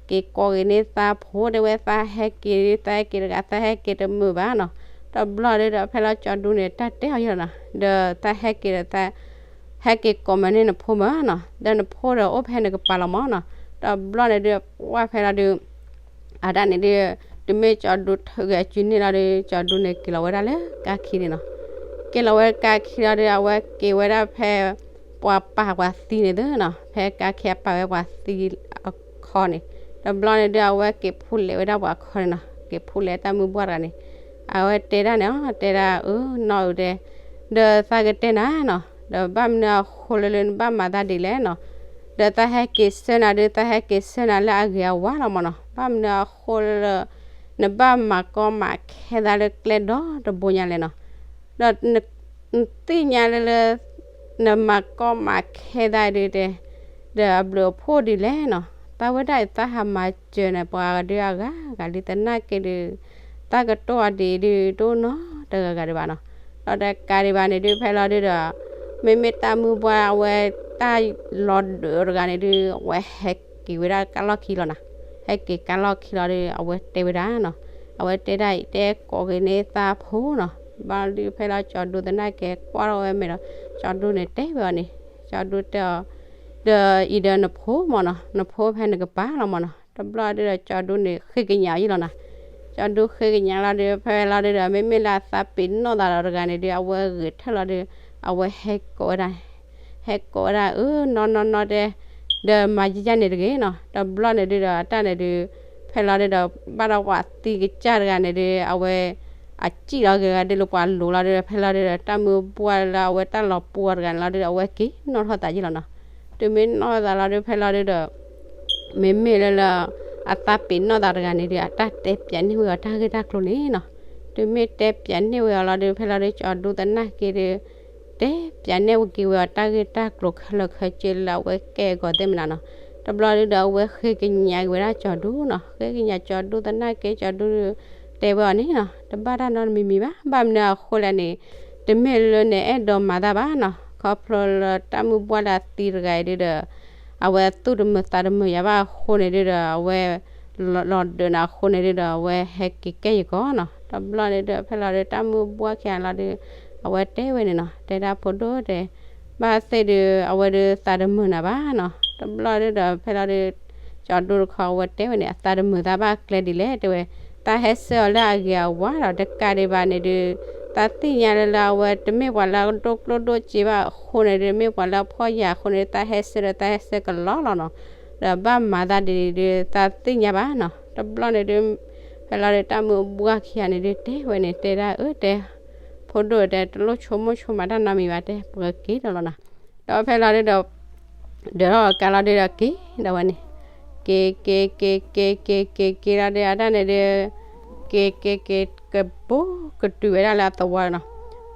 က့ၤကိးဂ့ၤန့ၢ်သးဖိတဲဝဲ သးဟဲက့ၤ သးဟဲက့ၤတဂၤ သးဟဲက့ၤတမုာ်ဘၣ်နီၤ. တဘျီဒုဒီးဖဲလီၤကၠီဒူန့ၣ် တၢ်တဲအီၤယလီၤနီၤ ဒီးသးဟဲက့ၤဒီးသး ဟဲက့ၤကိးမးန့ၢ်နဖိမးနီၤ ဒီးနဖိဒီးအိၣ်ဖဲနကပၤလီၤမးနီၤ. တဘျီန့ၣ်ဒု ပှၢ်ဖဲလီၤဒု အတၢ်န့ၣ်ဒု တုၤမ့ၢ်ကၠီဒူထုးက့ၤအစုန့ၣ်လီၤဒု ကၠီဒူန့ၣ်က့ၤလီၤဝဲဒၣ်လၢကါခံန့ၣ်နီၤ. က့ၤလီၤဝဲကါခံလီၤဒု အဝဲက့ၤဝဲဒၣ်ဖဲ ပှၤပာ်ပှၤသံန့ၣ်သ့နီၤ ဖဲကါခံအပာ်ဝဲပှၤသံအခီန့ၣ် တဘျီန့ၣ်ဒု အဝဲက့ၤဖူလဲးဝဲဒၣ်ပှၤခီန့ၣ်နီၤ က့ၤဖူလဲးတၢ်မုၢ်ဘှၢ်တဂၤန့ၣ် အဝဲတဲဒၣ်န့ၣ် တဲဒၣ်အၢ နီၢ်အုးတဲ ဒီးသးကတဲနၤနီၤ ဒီးဘၣ်မနုၤအဃိလၢလၢနဘၣ်မၤသးဒ်လဲၣ်နီၤ ဒီးသးဟဲက့ၤဆှၢနၤဒု သးဟဲက့ၤဆှၢနၤလၢအဂ့ၤအဝါလီၤမးနီၤ ဘၣ်မနုၤအဃိလၢ နဘၣ်မၤကီမၤခဲသးလၢကျဲဒီတဘိညါလဲၣ်နီၤ ဒီး နသ့ၣ်ညါလၢလၢ နမၤကီမၤခဲသးဒုတဲ ဒီးအဘျုးအဖှိၣ်ဒ်လဲၣ်နီၤ သးဝဲဒၣ်အံၤသးဟးမၤစၢၤန့ၣ် ပှၤဒုအဂၤဂၤလံသနာ်က့ဒု သးကတိၤအီၤဒ်အံၤဒု တအိၣ်နီတဂၤဂၤဒံးဘၣ်နီၤ ဒီးတကးဒံးဘၣ်န့ၣ်ဒု ဖဲလီၤဒုဒီး မ့မ့ၢ်တၢ်မုၢ်ဘှၢ်အဝဲတၢ်လီၤဒၢးတဂၤန့ၣ်ဒု အဝဲဟဲက့ၤဝဲဒၣ်ကါလီၢ်ခံလီၤနီၤ ဟဲက့ၤကါလီၢ်ခံလီၤဒု အဝဲတဲဝဲဒၣ်နီၤ အဝဲတဲဒၣ်အံၤ တဲကိးဂ့ၤန့ၢ်သးဖိနီၤ ဘၣ်ဒုးဖဲလီၤကၠီဒူသနာ်က့ကွၢ်ထီၣ်ဝဲမဲာ်ဒီး ကၠီဒူန့ၣ်တဲဝဲအီၤန့ၣ်, ကၠီဒူတဲအီၤ, ဒီးအံၤဒီးနဖိမၢ်နီၤ, နဖိဖဲနကပၤလီၤမၢ်နီၤ, တဘျီဒုးဒီးကၠီဒူန့ၣ်ဃ့ကညးအီၤယံလီၤနီၤ, ကၠီဒူဃ့ကညးလီၤဒုး ဖဲလီၤဒုးဒီး မ့မ့ၢ်လၢအသးပ့ၤနီၣ်သးဒီးတဂၤန့ၣ်ဒုး အဝဲဂဲၤထၢၣ်လီၤဒုး အဝဲဟဲကိးဝဲဒၣ် ဟဲကိးဝဲဒၣ် အၢ နီၢ်နီၢ်နီၢ်တဲ, ဒီးမၤယံာ်ယံာ်န့ၣ်တဂ့ၤနီၤ, တဘျီန့ၣ်ဒုးဒီး အတၢ်န့ၣ်ဒုး ဖဲလီၤဒုးဒီး ဘၣ်ဒီးပှၤသံကစၢ်တဂၤန့ၣ်ဒုး အဝဲ အစံၣ်လီၤက့ၤဂၤဒုးလၢပှၤလိၤလီၤဒုး ဖဲလီၤဒုးဒီး တၢ်မုၢ်ဘှၢ်လၢအဝဲတၢ်လီၤပှီၢ်တဂၤန့ၣ်လီၤဒုး အဝဲက့ၤနီၣ်ထီၣ်သးယံလီၤနီၤ, တုၤမ့ၢ်နီၣ်ထီၣ်သးလီၤဒုး ဖဲလီၤဒုးဒီး မ့မ့ၢ်လၢလၢ အသးပ့ၤနီၣ်သးတဂၤန့ၣ်ဒုး အတၢ်တဲပၠးန့ၢ်ဝဲအီၤတၢ်ဂ့ၢ်တၢ်ကျိၤန့ၣ်နီၤ, တုၤမ့ၢ်တဲပၠးန့ၢ်ဝဲအီၤလီၤဒုး ဖဲလီၤဒုး ကၠီဒူသနာ်က့ဒုး တဲပၠးန့ၢ်ဝဲက့ၤဝဲအီၤတၢ်ဂ့ၢ်တၢ်ကျိၤခဲလၢာ်ခဲဆ့လၢအဝဲကဲအဂီၢ်သ့ၣ်မနုၤနီၤ, တဘျီဒုးဒီး အဝဲဃ့ကညးက့ၤဝဲဒၣ်ကၠီဒူနီၤ, ဃ့ကညးကၠီဒူသနာ်က့ ကၠီဒူတဲဝဲအီၤန့ၣ်နီၤ, တဘၣ်တၢ်နီတမံၤမံၤဘၣ်, ဘၣ်မနုၤအဃိလဲၣ်န့ၣ် တမ့ၢ်လၢနအဲၣ်ဒိးမၤတၢ်ဘၣ်နီၤ, ခီဖျိလၢတၢ်မုၢ်ဘှၢ်လၢအသံတဂၤအံၤဒုးဒီး အဝဲသူၣ်တမုာ်သးတမုာ်ယၤဘၣ်အဃိန့ၣ်ဒုးဒီး အဝဲ လီၤဒုးန့ၣ်အဃိန့ၣ်ဒုးဒီး အဝဲဟဲက့ၤကဲယကီးနီၤ, တဘျီန့ၣ်ဒုး ဖဲလီၤဒုး တၢ်မုၢ်ဘှၢ်ခံဂၤလီၤဒုး အဝဲတဲဝဲန့ၣ်နီၤ, တဲဒၣ်ဖိဒိၣ်တဲ ဘၣ်သ့ၣ်ဒုး အဝဲဒုးသးတမုာ်နၤဘၣ်နီၤ, တဘျီဒုးဒီး ဖဲလီၤဒုး ကၠီဒူတခီ အဝဲတဲဝဲန့ၣ် အသးတမုာ်သးဘၣ်ကျဲဒ်လဲၣ်တဲဝဲ, တၢ်ဟဲဆှၢအီၤလၢအဂ့ၤအဝါဒီး တကးဒံးဘၣ်န့ၣ်ဒုး တၢ်သ့ၣ်ညါလၢလၢအဝဲတမ့ၢ်ပှၤလၢအဒိၣ်ကျိၣ်ဒိၣ်စ့ဘၣ်အဃိန့ၣ်ဒုး မ့ၢ်ပှၤလၢအဖှီၣ်ယာ်အဃိန့ၣ်ဒုး တၢ်ဟဲဆှၢဒီးတၢ်ဟဲဆှၢကလီလီၤနီၤ, ဒီးဘၣ်မၤသးဒ်န့ၣ်ဒုး တၢ်သ့ၣ်ညါဘၣ်နီၤ, တဘျီန့ၣ်ဒုး ဖဲလီၤဒုး တၢ်မုၢ်ဘှၢ်ခံဂၤန့ၣ်ဒုး တဲဝဲန့ၣ် တဲဒၣ်အၢတဲ ဖိဒိၣ်တဲ တလိၣ်ဆိကမိၣ်ဆိကမးတၢ်နီတမံၤဘၣ်တဲ ပကက့ၤဒီးလီၤနီၤ, ဒီးဖဲလီၤဒုးဒီး ဒၢးထီၣ်ကါလီၤဒုးဒီးက့ၤဒီးဝဲန့ၣ်, က့ၤက့ၤက့ၤက့ၤက့ၤက့ၤက့ၤလီၤဒုး အတၢ်န့ၣ်ဒုး က့ၤက့ၤက့ၤ ကဘိကတုၤဝဲဒၣ်လၢအသဝီနီၤ,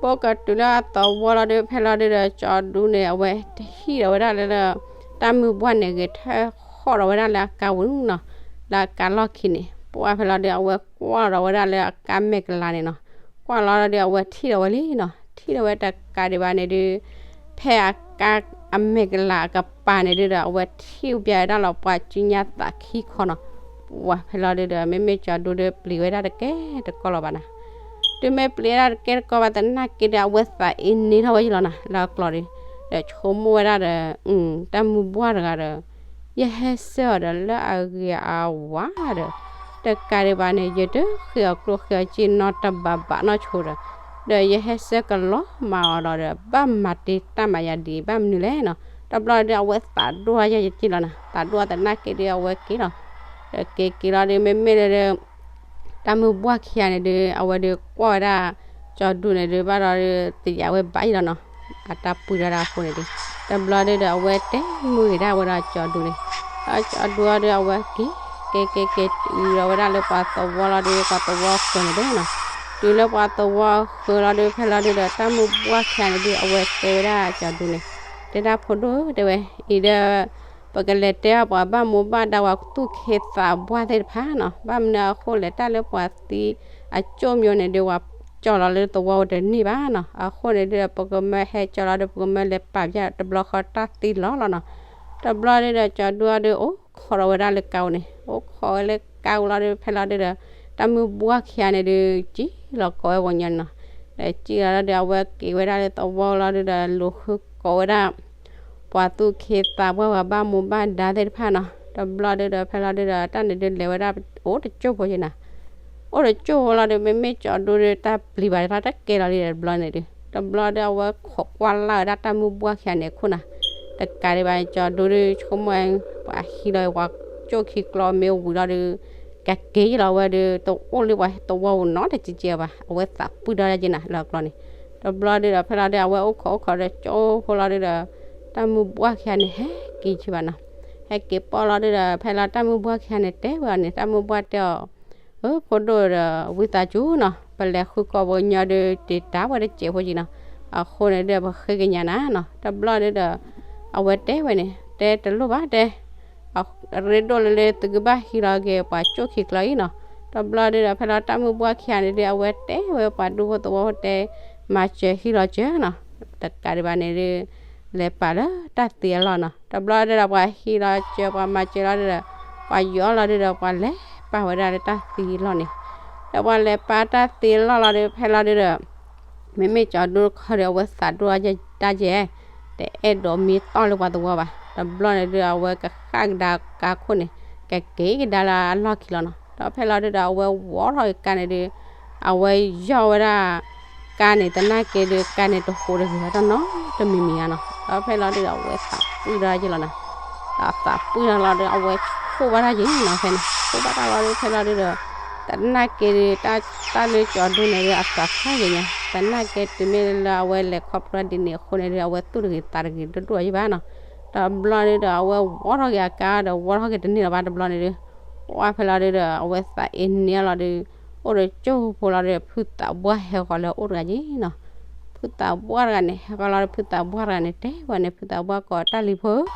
ဘိကတုၤလၢအသဝီလီၤဒုး ဖဲလီၤဒုးဒီး ကၠီဒူန့ၣ် အဝဲတဟံၣ်ဒီးဝဲဒၣ်လၢ တၢ်မုၢ်ဘှၢ်န့ၣ် ဂဲၤထၢၣ်ဃီၣ်ဒီးဝဲဒၣ်လၢအကါပူၤနီၤ, လၢအကါလီၢ်ခံန့ၣ် ပှၢ်ဖဲလီၤဒုး အဝဲကွၢ်ဒီးဝဲဒၣ်လၢအကါမဲာ်ကလၤန့ၣ်နီၤ, ကွၢ်လီၤဒုး အဝဲထံၣ်ဒီးဝဲလံနီၤ, ထံၣ်ဒီးဝဲတကးဒံးဘၣ်န့ၣ်ဒုး ဖဲအကါအမဲာ်ကလၤအကပၤန့ၣ်ဒုးဒီး အဝဲထံၣ်ဘၣ်ဝဲဒၣ်လီၤပှၤစုညါသးခံခီနီၤ, ပှၢ်ဖဲလီၤဒုးဒီး မ့မ့ၢ်ကၠီဒူဒုးပျံၤဝဲဒၣ်တကဲတကီလီၤဘၣ်နီၤ, တုၤမ့ၢ်ပျံၤဝဲဒၣ်တကဲတကီဘၣ်သနာ်က့ဒီး အဝဲသးအ့န့ထီၣ်ဝဲယံလီၤနီၤ, လၢအကျိၤဒီး ဒီးဆိကမိၣ်ဝဲဒၣ်ဒီး တၢ်မုၢ်ဘှၢ်တဂၤဒီး ယဟဲဆှၢအီၤဒီးလၢအဂ့ၤအဝါဒီး တကးဒံးဘၣ်န့ၣ် ယတဃ့အီၤကျိၣ်ဃ့အီၤစ့နီတဘးဘၣ်နီတဆိဒီး ဒီးယဟဲဆှၢကလီမးအီၤဒီး ဘၣ်မၤတ့ၢ်တၢ်မၤယၤဒ်အံၤ ဘၣ်မနုၤလဲၣ်နီၤ, တဘျီဒီး အဝဲသးဒိၣ်ယဲယက့လီၤနီၤ, သးဒိၣ်သနာ်က့ဒီး အဝဲက့ၤလီၤ, ဒီးက့ၤက့ၤလီၤဒီး မ့မ့ၢ်လၢ တၢ်မုၢ်ဘှၢ်ခံဂၤန့ၣ်ဒီး အဝဲဒီးကွၢ်ဝဲဒၣ် ကၠီဒူန့ၣ်ဒီး ဘၣ်ဒီးသယးဝဲဘၣ်ယံလီၤနီၤ, အတၢ်ပှံၤဒီးဒၣ်အဃိန့ၣ်ဒီး တဘျီဒီး အဝဲတဲမုာ်ဂ့ၤဒၣ်ဝဲဒီးကၠီဒူန့ၣ်, ဒီးကၠီဒူအီၤဒီး အဝဲက့ၤ က့ၤက့ၤက့ၤတုၤဒီးဝဲဒၣ်လၢပှၤသဝီလီၤဒီး ပှၤသဝီဃၢၤန့ၣ်ဒီးနီၤ, တုၤလၢပှၤသဝီဃၢၤလီၤဒီး ဖဲလီၤဒီး တၢ်မုၢ်ဘှၢ်ခံဂၤန့ၣ်ဒီး အဝဲတဲဝဲဒၣ်ကၠီဒူန့ၣ်, တဲဒၣ်ဖိဒိၣ်တဲဝဲ အံၤဒီး ပကလဲၤတဲအီၤပှၤဘၣ်မူဘၣ်ဒါ ပှၤသူၣ်က့သးပှၢ်သ့ၣ်တဖၣ်နီၤ, ဘၣ်မနုၤအဃိလဲၣ် တၢ်လၢပှၤသံအကၠိၣ်မၠိန့ၣ်ဒီး ပှၤကၠီလီၤလၢသဝီဝဲတန့ၢ်ဘၣ်နီၤ, အဃိန့ၣ်ဒီး ပကမၢဟဲကၠီလီၤဒီး ပကမၢလဲၤပာ်ပျဲတဘျီဃီတၢ်သံလီၤလီၤနီၤ, တဘျီဒီး ကၠီဒူအီၤဒီး အိၣ်ခိးဒီးဝဲဒၣ်လၢကါပူၤန့ၣ် အိၣ်ခိးဝဲလၢကါပူၤလီၤဒီး ဖဲလီၤဒီး တၢ်မုၢ်ဘှၢ်ခံဂၤန့ၣ်ဒီး ကံၣ်လီၤကိးဝဲပှၤကညီန့ၣ်နီၤ, ဒီးကံၣ်လီၤဒီး အဝဲက့ၤဝဲဒၣ်လၢသဝီလီၤဒီး လူၤဃုကိးဝဲဒၣ် ပှၤသူၣ်က့သးပှၢ် ပှၤဘၣ်မူဘၣ်ဒါသ့ၣ်တဖၣ်နီၤ, တဘျီဒီး ဖဲလီၤဒီး တၢ်န့ၣ်ဒီးလဲၤဝဲဒၣ် အိၣ်တကၠိၢ်ဖိက့ၤနီၤ, အိၣ်တကၠိၢ်ဖိလီၤဒီး မ့မ့ၢ်ကၠီဒူဒီး တၢ်ပျံၤဘၣ်တၢ်တကဲလီၤလံ တဘျီန့ၣ်ဒီး တဘျီဒီး အဝဲခိးကွၢ်လၢ်ဝဲဒၣ်တၢ်မုၢ်ဘှၢ်ခံဂၤန့ၣ်အခိၣ်နီၤ, တကးဒံးဘၣ် ကၠီဒူဒီး ဆိကမိၣ် ပှၤဟံးလီၤ ပှၤကၠိၣ်ခံကျီမ့ၢ်ဝံၤလီၤဒီး ကက့ၤလီၤဝဲဒီး တအိၣ်လၢပှၤသဝီပူၤနီတစဲးကဲဘၣ်, အဝဲသးပှံၢ်ဒီးဒၣ်က့ၤနီၤ လၢအကျိၤန့ၣ်, တဘျီဒီး ဖဲလီၤဒီး အဝဲအိၣ်ခိးအိၣ်ခိးဒီးကၠိၢ်ဖိလီၤဒီး တၢ်မုၢ်ဘှၢ်ခံဂၤန့ၣ် ဟဲက့ၤဆံးဘၣ်နီၤ, ဟဲက့ၤပီၢ်လီၤဒီး ဖဲလီၤတၢ်မုၢ်ဘှၢ်ခံဂၤန့ၣ် တဲဝဲအီၤန့ၣ် တၢ်မုၢ်ဘှၢ်တဲအီၤ အၢ ဖိဒိၣ်ဒီး ဝံသးစူၤနီၤ ပလဲၤဃုကိးပှၤကညီဒီး တ့တၢ်ဝဲတစဲးဖိက့ၤနီၤ, အဃိန့ၣ်ဒီး ပဃ့ကညးနၤနီၤ, တဘျီဒီး အဝဲတဲဝဲန့ၣ် တဲတလိၣ်ဘၣ်တဲ အရ့ဒိၣ်လၢလၢသုကဘၣ်ဟံးလီၤက့ၤ ပှၤကၠိၣ်ခံကျီအံၤနီၤ, တဘျီဒီး ဖဲလီၤတၢ်မုၢ်ဘှၢ်ခံဂၤန့ၣ်ဒီး အဝဲတဲဝဲပှၤဒူဖိသဝီဖိတဲ မၤစၢၤဟံးလီၤစၢၤနီၤ, တကးဒံးဘၣ်န့ၣ်ဒီး လဲၤပာ်လၢ တၢ်သံအလီၢ်နီၤ, တဘျီဒီး ပှၤဟံးလီၤစၢၤ ပှၤမၤစၢၤလီၤဒီး ပှၤယီၤလီၤဒီး ပှၤလဲၤပာ်ဝဲဒၣ်လၢတၢ်သံအလီၢ်န့ၣ်, ဒီးပှၤလဲၤပာ်တၢ်သံအလီၢ်လီၤဒီး ဖဲလီၤဒီး မ့မ့ၢ်ကၠီၤဒိတခီဒီး အဝဲသးဒိၣ်တၢ်ယဲၢ်, တအဲၣ်ဒိးမံတီၢ်လၢပှၤသဝီဘၣ်. တဘျီန့ၣ်ဒုး အဝဲကဃၣ်ကဒါကါခိၣ်န့ၣ် ကက့ၤကဒါလၢအလီၢ်ခံလီၤနီၤ. ဒီးဖဲလီၤဒုးဒီး အဝဲဝီထီၣ်က့ၤကါန့ၣ်ဒုး အဝဲယီၢ်ဝဲဒၣ် ကါန့ၣ် သနာ်က့ဒုး ကါန့ၣ်တဟူးတဂ့ၤတၢ်နီတမံၤမံၤဧါနီၤ. ဒီးဖဲလီၤဒုးဒီး အဝဲသးပှံၢ်ထီၣ်က့ၤလီၤနီၤ. ဒီးသးပှံၢ်ထီၣ်လီၤဒီး အဝဲဆိၣ်ဘၣ်တၢ်က့ၤနီၤ ဖဲန့ၣ် ဆိၣ်ဘၣ်တၢ်လီၤဒုး ဖဲလီၤဒုးဒီး သနာ်က့ဒုး တၢ်လၢကၠီၤဒိန့ၣ်ဒုး အသးဖျါက့ၤညါ သနာ်က့တုၤမ့ၢ်လၢအဝဲလဲၤခီဖျိဒ်န့ၣ်အဃိန့ၣ်ဒုး အဝဲသူၣ်တဂ့ၤသးတဂ့ၤဒိၣ်ဒိၣ်ယံၤဘၣ်နီၤ. တဘျီန့ၣ်ဒီး အဝဲဝီထီၣ်က့ၤအကါဒီး ဝီထီၣ်က့ၤတန့ၢ်လၢၤဘၣ်တဘျီန့ၣ်ဒုး ဝါဖဲလီၤဒုးဒီး အဝဲသးအ့န့ၢ်လီၤဒုး အိၣ်ဒီးကၠိဖိလီၤဒီး ဖုသးပှၢ်ဟဲဃီၤလၢအအိၣ်တဂၤက့ၤနီၤ. ဖုသးပှၢ်တဂၤန့ၣ် ဟဲဃီၤလီၤဒီး ဖုသးပှၢ်တဂၤန့ၣ် တဲဝဲန့ၣ် ဖုသးပှၢ်ကိး တၢ်လံၤဖိဧၢ,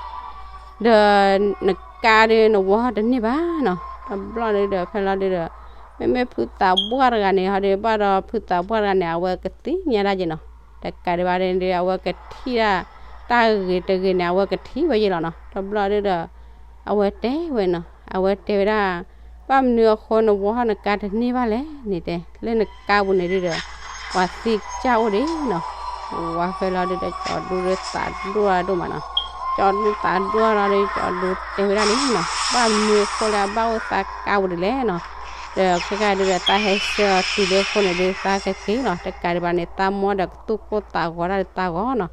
ဒီးနကါဒုး နဝီတန့ၢ်ဘၣ်နီၤ. တဘျီန့ၣ်ဒီး ဖဲလီၤဒုးဒီး မ့မ့ၢ်ဖုသးပှၢ်တဂၤန့ၣ် ဟီဒုးဘၣ်ဒီး ဖုသးပှၢ်တဂၤန့ၣ် အဝဲကသ့ၣ်ညါဒၣ်က့ၤနီၤ. တကးဒံးဘၣ်န့ၣ်ဒုး အဝဲကထံၣ်ဒၣ် တၢ်ဂ့ၤတဂ့ၤန့ၣ် အဝဲကထံၣ်ဝဲယဲၢ်လီၤနီၤ. တဘျီဒုးဒီး အဝဲတဲဝဲနီၤ အဝဲတဲဝဲဒၣ် ဘၣ်မနုၤအဃိ နဝီထီၣ်နကါတန့ၢ်ဘၣ်လဲၣ်န့ၣ်တဲ လၢနကါပူၤန့ၣ်ဒုးဒီး ပှၤသံကစၢ်အိၣ်ဒံးနီၤ. ဝါဖဲလီၤဒုးဒီး ကၠီၤဒိဒုးသးဒိၣ်ဒိၣ်မးနီၤ. ကၠီၤဒိသးဒိၣ်လီၤဒီး ကၠီၤဒိတဲဝဲဒၣ်န့ၣ်နီၤ ဘၣ်မနုၤအဃိလၢအဘၣ်အိၣ်သးကါပူၤဒ်လဲၣ်နီၤ. ဒီးခဲခါဒုးဒီး သးဟဲဆှၢအီၤတုၤလၢအဃိန့ၣ်ဒုး သးကက့ၤလီၤ. တကးဒံးဘၣ်န့ၣ် သးမိၢ်ဒီးကသူၣ်ကိၢ်သးဂီၤတၢ်ဒီးသးဂီၤနီၤ.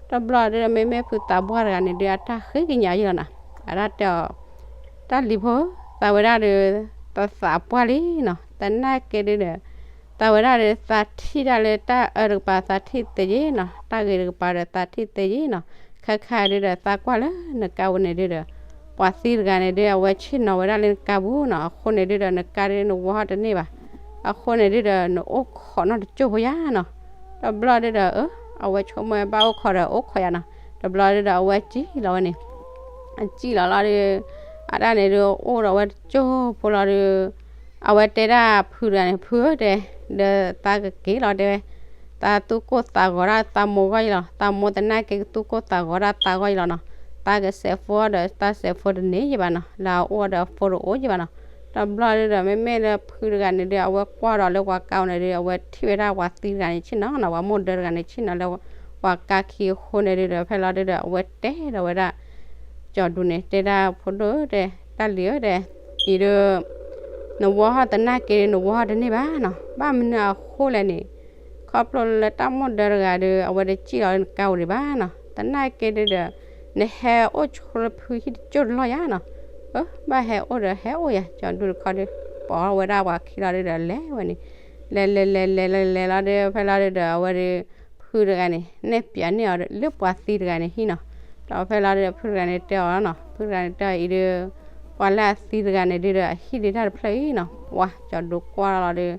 တဘျီဒုးဒီး မ့မ့ၢ်ဖုသးပှၢ်တဂၤန့ၣ်ဒုး အတၢ်ဃ့ကညးယဲၢ်လီၤနီၤ. အတၢ်တဲအီၤ တၢ်လံၤဖိဧၢ, သးဝဲဒၣ်ဒီး သးသးပှၢ်လံနီၤ. သနာ်က့ဒုးဒီး သးဝဲဒၣ်ဒီး သးထံၣ်ဒၣ်လၢတၢ်အၢတကပၤ သးထံၣ်သ့ယဲၢ်နီၤ, တၢ်ဂ့ၤတကပၤဒီး သးထံၣ်သ့ယဲၢ်နီၤ. ခဲခါဒုးဒီး သးကွၢ်လၢနကါပူၤန့ၣ်ဒုးဒီး ပှၤသံတဂၤန့ၣ်ဒုး အဝဲဆ့ၣ်နီၤဝဲဒၣ်လၢနကါပူၤနီၤ. အဃိန့ၣ်ဒုးဒီး နကါဒုး နဝီထီၣ်တန့ၢ်ဘၣ်. အဃိန့ၣ်ဒုးဒီး နအိၣ်ခိးနီတကၠိၢ်ဖိယါနီၤ. တဘျီဒုးဒီး အဝဲဆိကမိၣ်ဘၣ်အိၣ်ခိးဒီးအိၣ်ခိးယါနီၤ. တဘျီဒုးဒီး အဝဲစံၣ်လီၤဝဲန့ၣ် အစံၣ်လီၤလီၤဒီး အတၢ်န့ၣ်ဒုး အိၣ်ဒီးဝဲတကၠိၢ်ဖိလီၤဒီး အဝဲတဲဒၣ်ဖုတဂၤန့ၣ် ဖုဧၢတဲ, ဒီးသးကက့ၤလီၤတဲဝဲ, သးသူၣ်ကိၢ်သးဂီၤဒၣ်သးမိၢ်ဂီၢ်ယဲၢ်လီၤ. သးမိၢ်သနာ်က့ကသူၣ်ကိၢ်သးဂီၤဒၣ်သးဂီၢ်ယဲၢ်လီၤနီၤ. သးကစဲးဖိဒီး သးစဲးဖိတန့ၢ်ယဲၢ်ဘၣ်နီၤ, လၢအအိၣ်ဒီးအဖိတအိၣ်ယဲၢ်ဘၣ်နီၤ. တဘျီဒုးဒီး မ့မ့ၢ်လၢဖုတဂၤန့ၣ်ဒုး အဝဲကွၢ်ဒီးလၢပှၤကါပူၤန့ၣ်ဒုး အဝဲထံၣ်ဝဲဒၣ်ပှၤသံတဂၤန့ၣ် ဆ့ၣ်နီၤနီၤ, ပှၤမိၢ်ဒၢတဂၤန့ၣ် ဆ့ၣ်နီၤလၢပှၤကါခံအဃိန့ၣ်ဒုးဒီး ဖဲလီၤဒုးဒီး အဝဲတဲဒီးဝဲဒၣ် ကၠီၤဒူန့ၣ် တဲဒၣ်ဖိဒိၣ်ဧၢတဲ, တၢ်လံၤဧၢတဲ, အံၤဒီး နဝီဟီၣ်သနာ်က့ နဝီဟီၣ်တန့ၢ်ဘၣ်နီၤ. ဘၣ်မနုၤအဃိလဲၣ်န့ၣ် ခီဖျိလၢတၢ်မိၢ်ဒၢတဂၤဒီး အဝဲတစံၣ်လီၤလၢနကါပူၤဒံးဘၣ်နီၤ. သနာ်က့ဒုးဒီး နဟဲအိၣ်ဆိလၢဖုဟံၣ်တကၠိၢ်တလီၢ်ယါနီၤ. အၢ ဘၣ်ဟဲအိၣ်ဒီးဟဲအိၣ်ယါ, ကၠီၤဒူတခီဒီး ပိာ်ဝဲဒၣ်ပှၤခံလီၤဒုးဒီး လဲၤဝဲန့ၣ်, လဲၤလဲၤလဲၤလဲၤလဲၤလဲၤလီၤဒီး ဖဲလီၤဒုးဒီး အဝဲဒီး ဖုတဂၤန့ၣ် နဲၣ်ပၠးန့ၢ်အီၤလၢပှၤသံတဂၤန့ၣ်ဟံၣ်နီၤ. ဒီးဖဲလီၤဒုးဒီး ဖုတဂၤန့ၣ်တဲအီၤနီၤ, ဖုတဂၤန့ၣ်တဲအီၤအံၤဒီး ပှၤလၢအသံတဂၤန့ၣ်ဒုးဒီး အဟံၣ်ဒုးတၢ်တဖျၢၣ်အံၤနီၤ. ဝါ ကၠီၤဒူကွၢ်လီၤဒီး